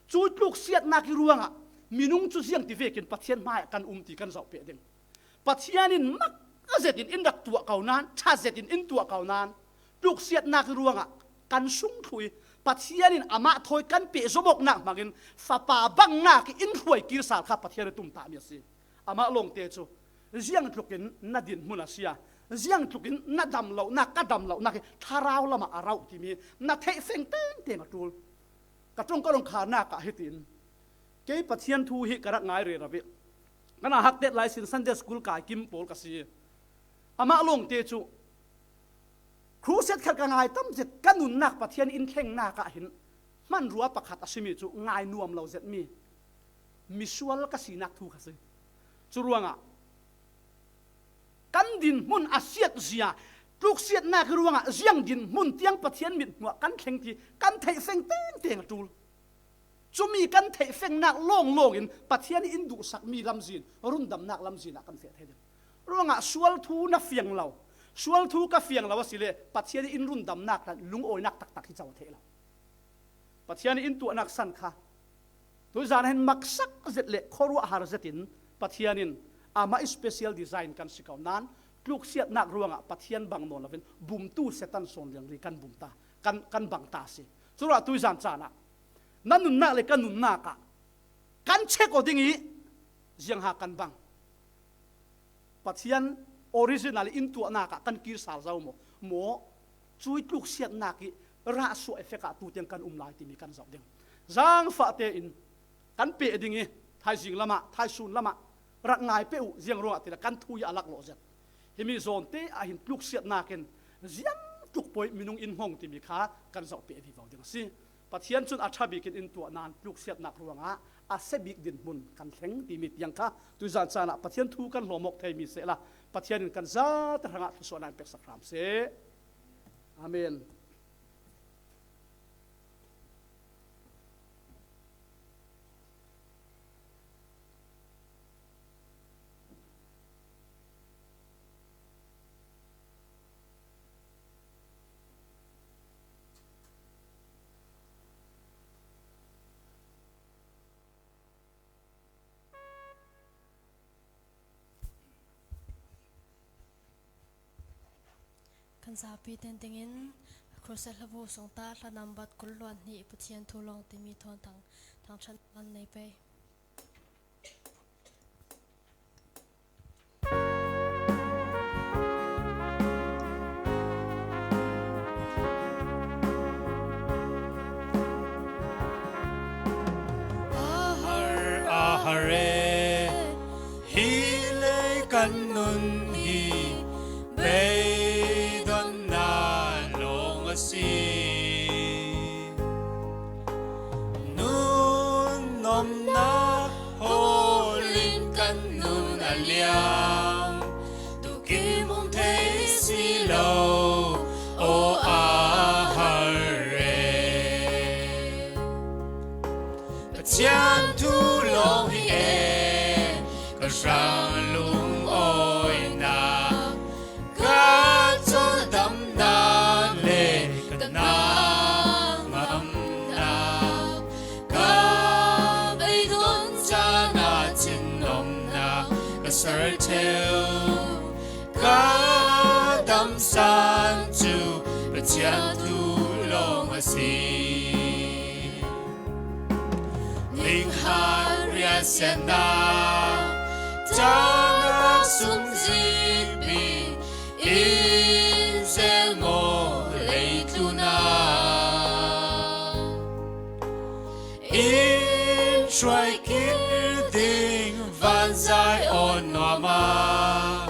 chu tluksiatnak i ruangah minung chu ziang ti vekin Pathian hmaiah kan um ti kan zoh peh ding. Pathian in mak a zetin in rak tuah ko nan, ṭha zetin in tuah ko nan, tluksiatnak i ruangah kan sung thluh i, Pathian in amah thawi kan pehzawmawknak hmangin fapa bangnak i in hruai kir sal kha Pathian a tum tahmi a si. Amah lawngte chu ziangtlukin na dinhmun a sia, ziangtlukin na dam lohnak, ka dam lohnak hi thlarau lamah a rauh timi na theih feng tengteng a ṭul. Ka ṭawng ka rawn khanakah hitin, kei Pathian thu hi ka rak ngai rero i, ka na haktet lai sin Sunday school kai kim pawl ka si. Amah lawngte chu crusade khat ka ngai tam zet, ka nunnak Pathian in thlengnak ah hin hmanrua pakhat a simi chu ngai nuam lo zet mi, misual ka sinak thu kha si. Chu ruangah kan dinhmun a siatzia, tluksiatnak i ruangah ziang dinhmun tiang Pathian mithmuah kan thleng ti kan theih feng tengteng a ṭul. Chumi kan theih fengnak lawnglawngin Pathian in duhsakmi lamzin, rundamnak lamzin ah kan feh thei ding. Ruangah sual thu na fiang lo, sual thu ka fiang lo a si le Pathian in rundamnak tan lungawinak taktak hi co thei lo. Pathian in tuahnak san kha tuizan hin maksak zet le khuaruah har zetin Pathian in amah i special design kan si ko nan, tluksiatnak ruangah Pathian bang nawn lovin bumtu Satan sawn liangri kan bum ta, kan, kan bang ta si. Chu ruah tuizan chanah Na nunnak le ka nunnak ah kan check aw ding i, ziang ha kan bang. Pathian original in tuahnak ah kan kir sal zo maw? Maw, cui tluksiatnak i rahsuah effect ah tu tiang kan um lai timi kan zoh ding. Zangfah tein kan peh ding i, thaizing lamah, thaisun lamah rak ngai peh uh, ziang ruangah tila kan thu i a laklawh zet. Himi zawnte ah hin tluksiatnak in ziang tluk poi minung in hong timi kha kan zoh peh vivo ding a si. Pathian cun a ṭha bik in in tuah nain tluksiatnak ruangah a sia bik dinhmun kan thleng timi tiang kha tuizan caan ah Pathian thu kan hlawm awk thei mi sehla Pathian in kan zate hrangah thluasuahnak in peksak hram seh. Amen. Kan zapi tengtengin Crusade hlavu sungta hla nambat kul luan hnih Pathian thu lawng timi thawn thang, thangṭhat kan nei pei. A har, a har e, hi lei kan nun hi beidonna lawng a si. Nun nomna hawlin kan nun a liam, tukim hong thei si lo, aw a har e. Pathian thu lawng hi e, ka hrang lungawina, ka cawldamnak le ka na ngamnak, ka beidon caan ah thinnomna ka sertheu, ka damsan cu Pathian thu lawng a si. Ninghan riansiatnak, caan rak sumzihpi in zelmaw leitlun ah in hruai kir ding vanzai awn nuam ah,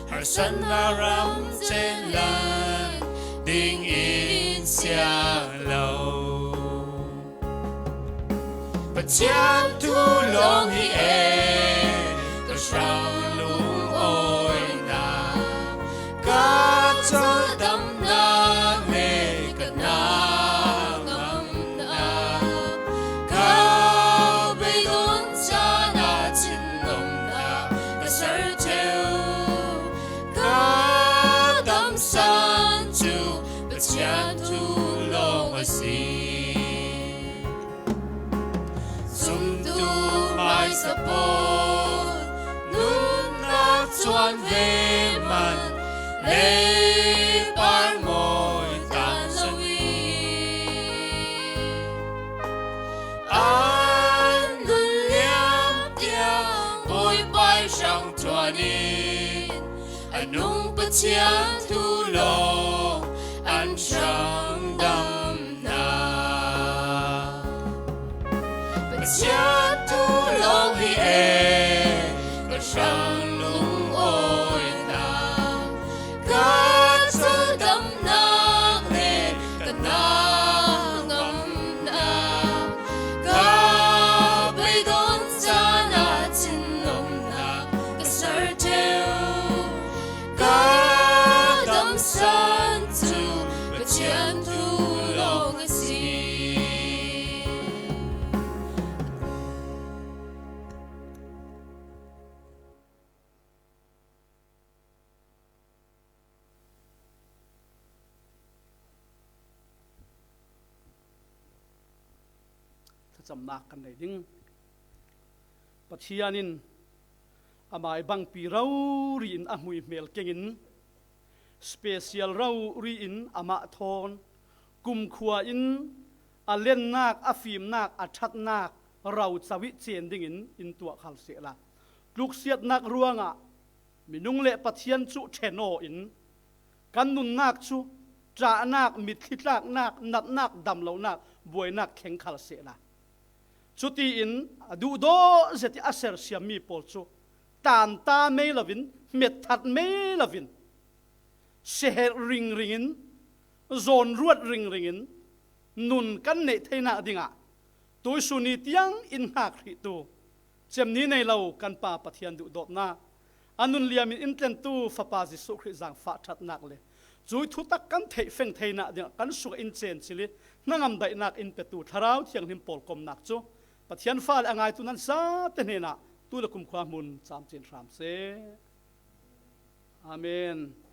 harsatnak ram cen lan ding in siang lo. Pathian thu lawng hi e, ka hrang lungawina, ka cawldamnak le ka na ngamnak, ka beidon caan ah thinnomna ka sertheu, ka damsan cu Pathian thu lawng a si. Zumtu hmaisa pawl nunnak cuan ve man, leipar mawi tan lo i, an nun liam tiang Bawipa i hrang ṭuan in, a nung Pathian thu lawng an hrang damnak. Pathian thu lawng hi e, ka hrang lungawina, ka cawldamnak le ka na ngamnak, ka beidon caan ah thinnomna ka sertheu, ka damsan cu Pathian thu lawng a si. Thlacamnak kan nei ding. Pathian in amah i bangpi rori in a hmuihmel kengin special rori in amah thawn kumkhua in a lennak, a fimnak, a ṭhatnak raucau ih cen dingin in tuah khal sehla, tluksiatnak ruangah minung le Pathian cu ṭhen aw in, kan nunnak cu ṭahnak, mitthli tlaknak, natnak, damlonak, buainak thleng khal sehla, cutiin a duhdawh zet ih a sersiammi pawl cu tanta mei loin, hmetthat mei loin, seherh ringringin, zawnruat ringringin nun kan neih theinak dingah tuisun ni tiang in hngak hrihtu, cemni nei lo kan Pa Pathian duhdawtnak, a nun liamin in tlentu Fapa Jesuh Khrih zaangfah ṭhatnak le cuih thutak kan theih feng theinak dingah kan sungah in cen cil ih hnangam daihnak in petu Thlarau Thianghlim pawlkomnak cu Pathian fale a ngaitu nan zate hnenah tu le kumkhua hmun camcin hram seh. Amen.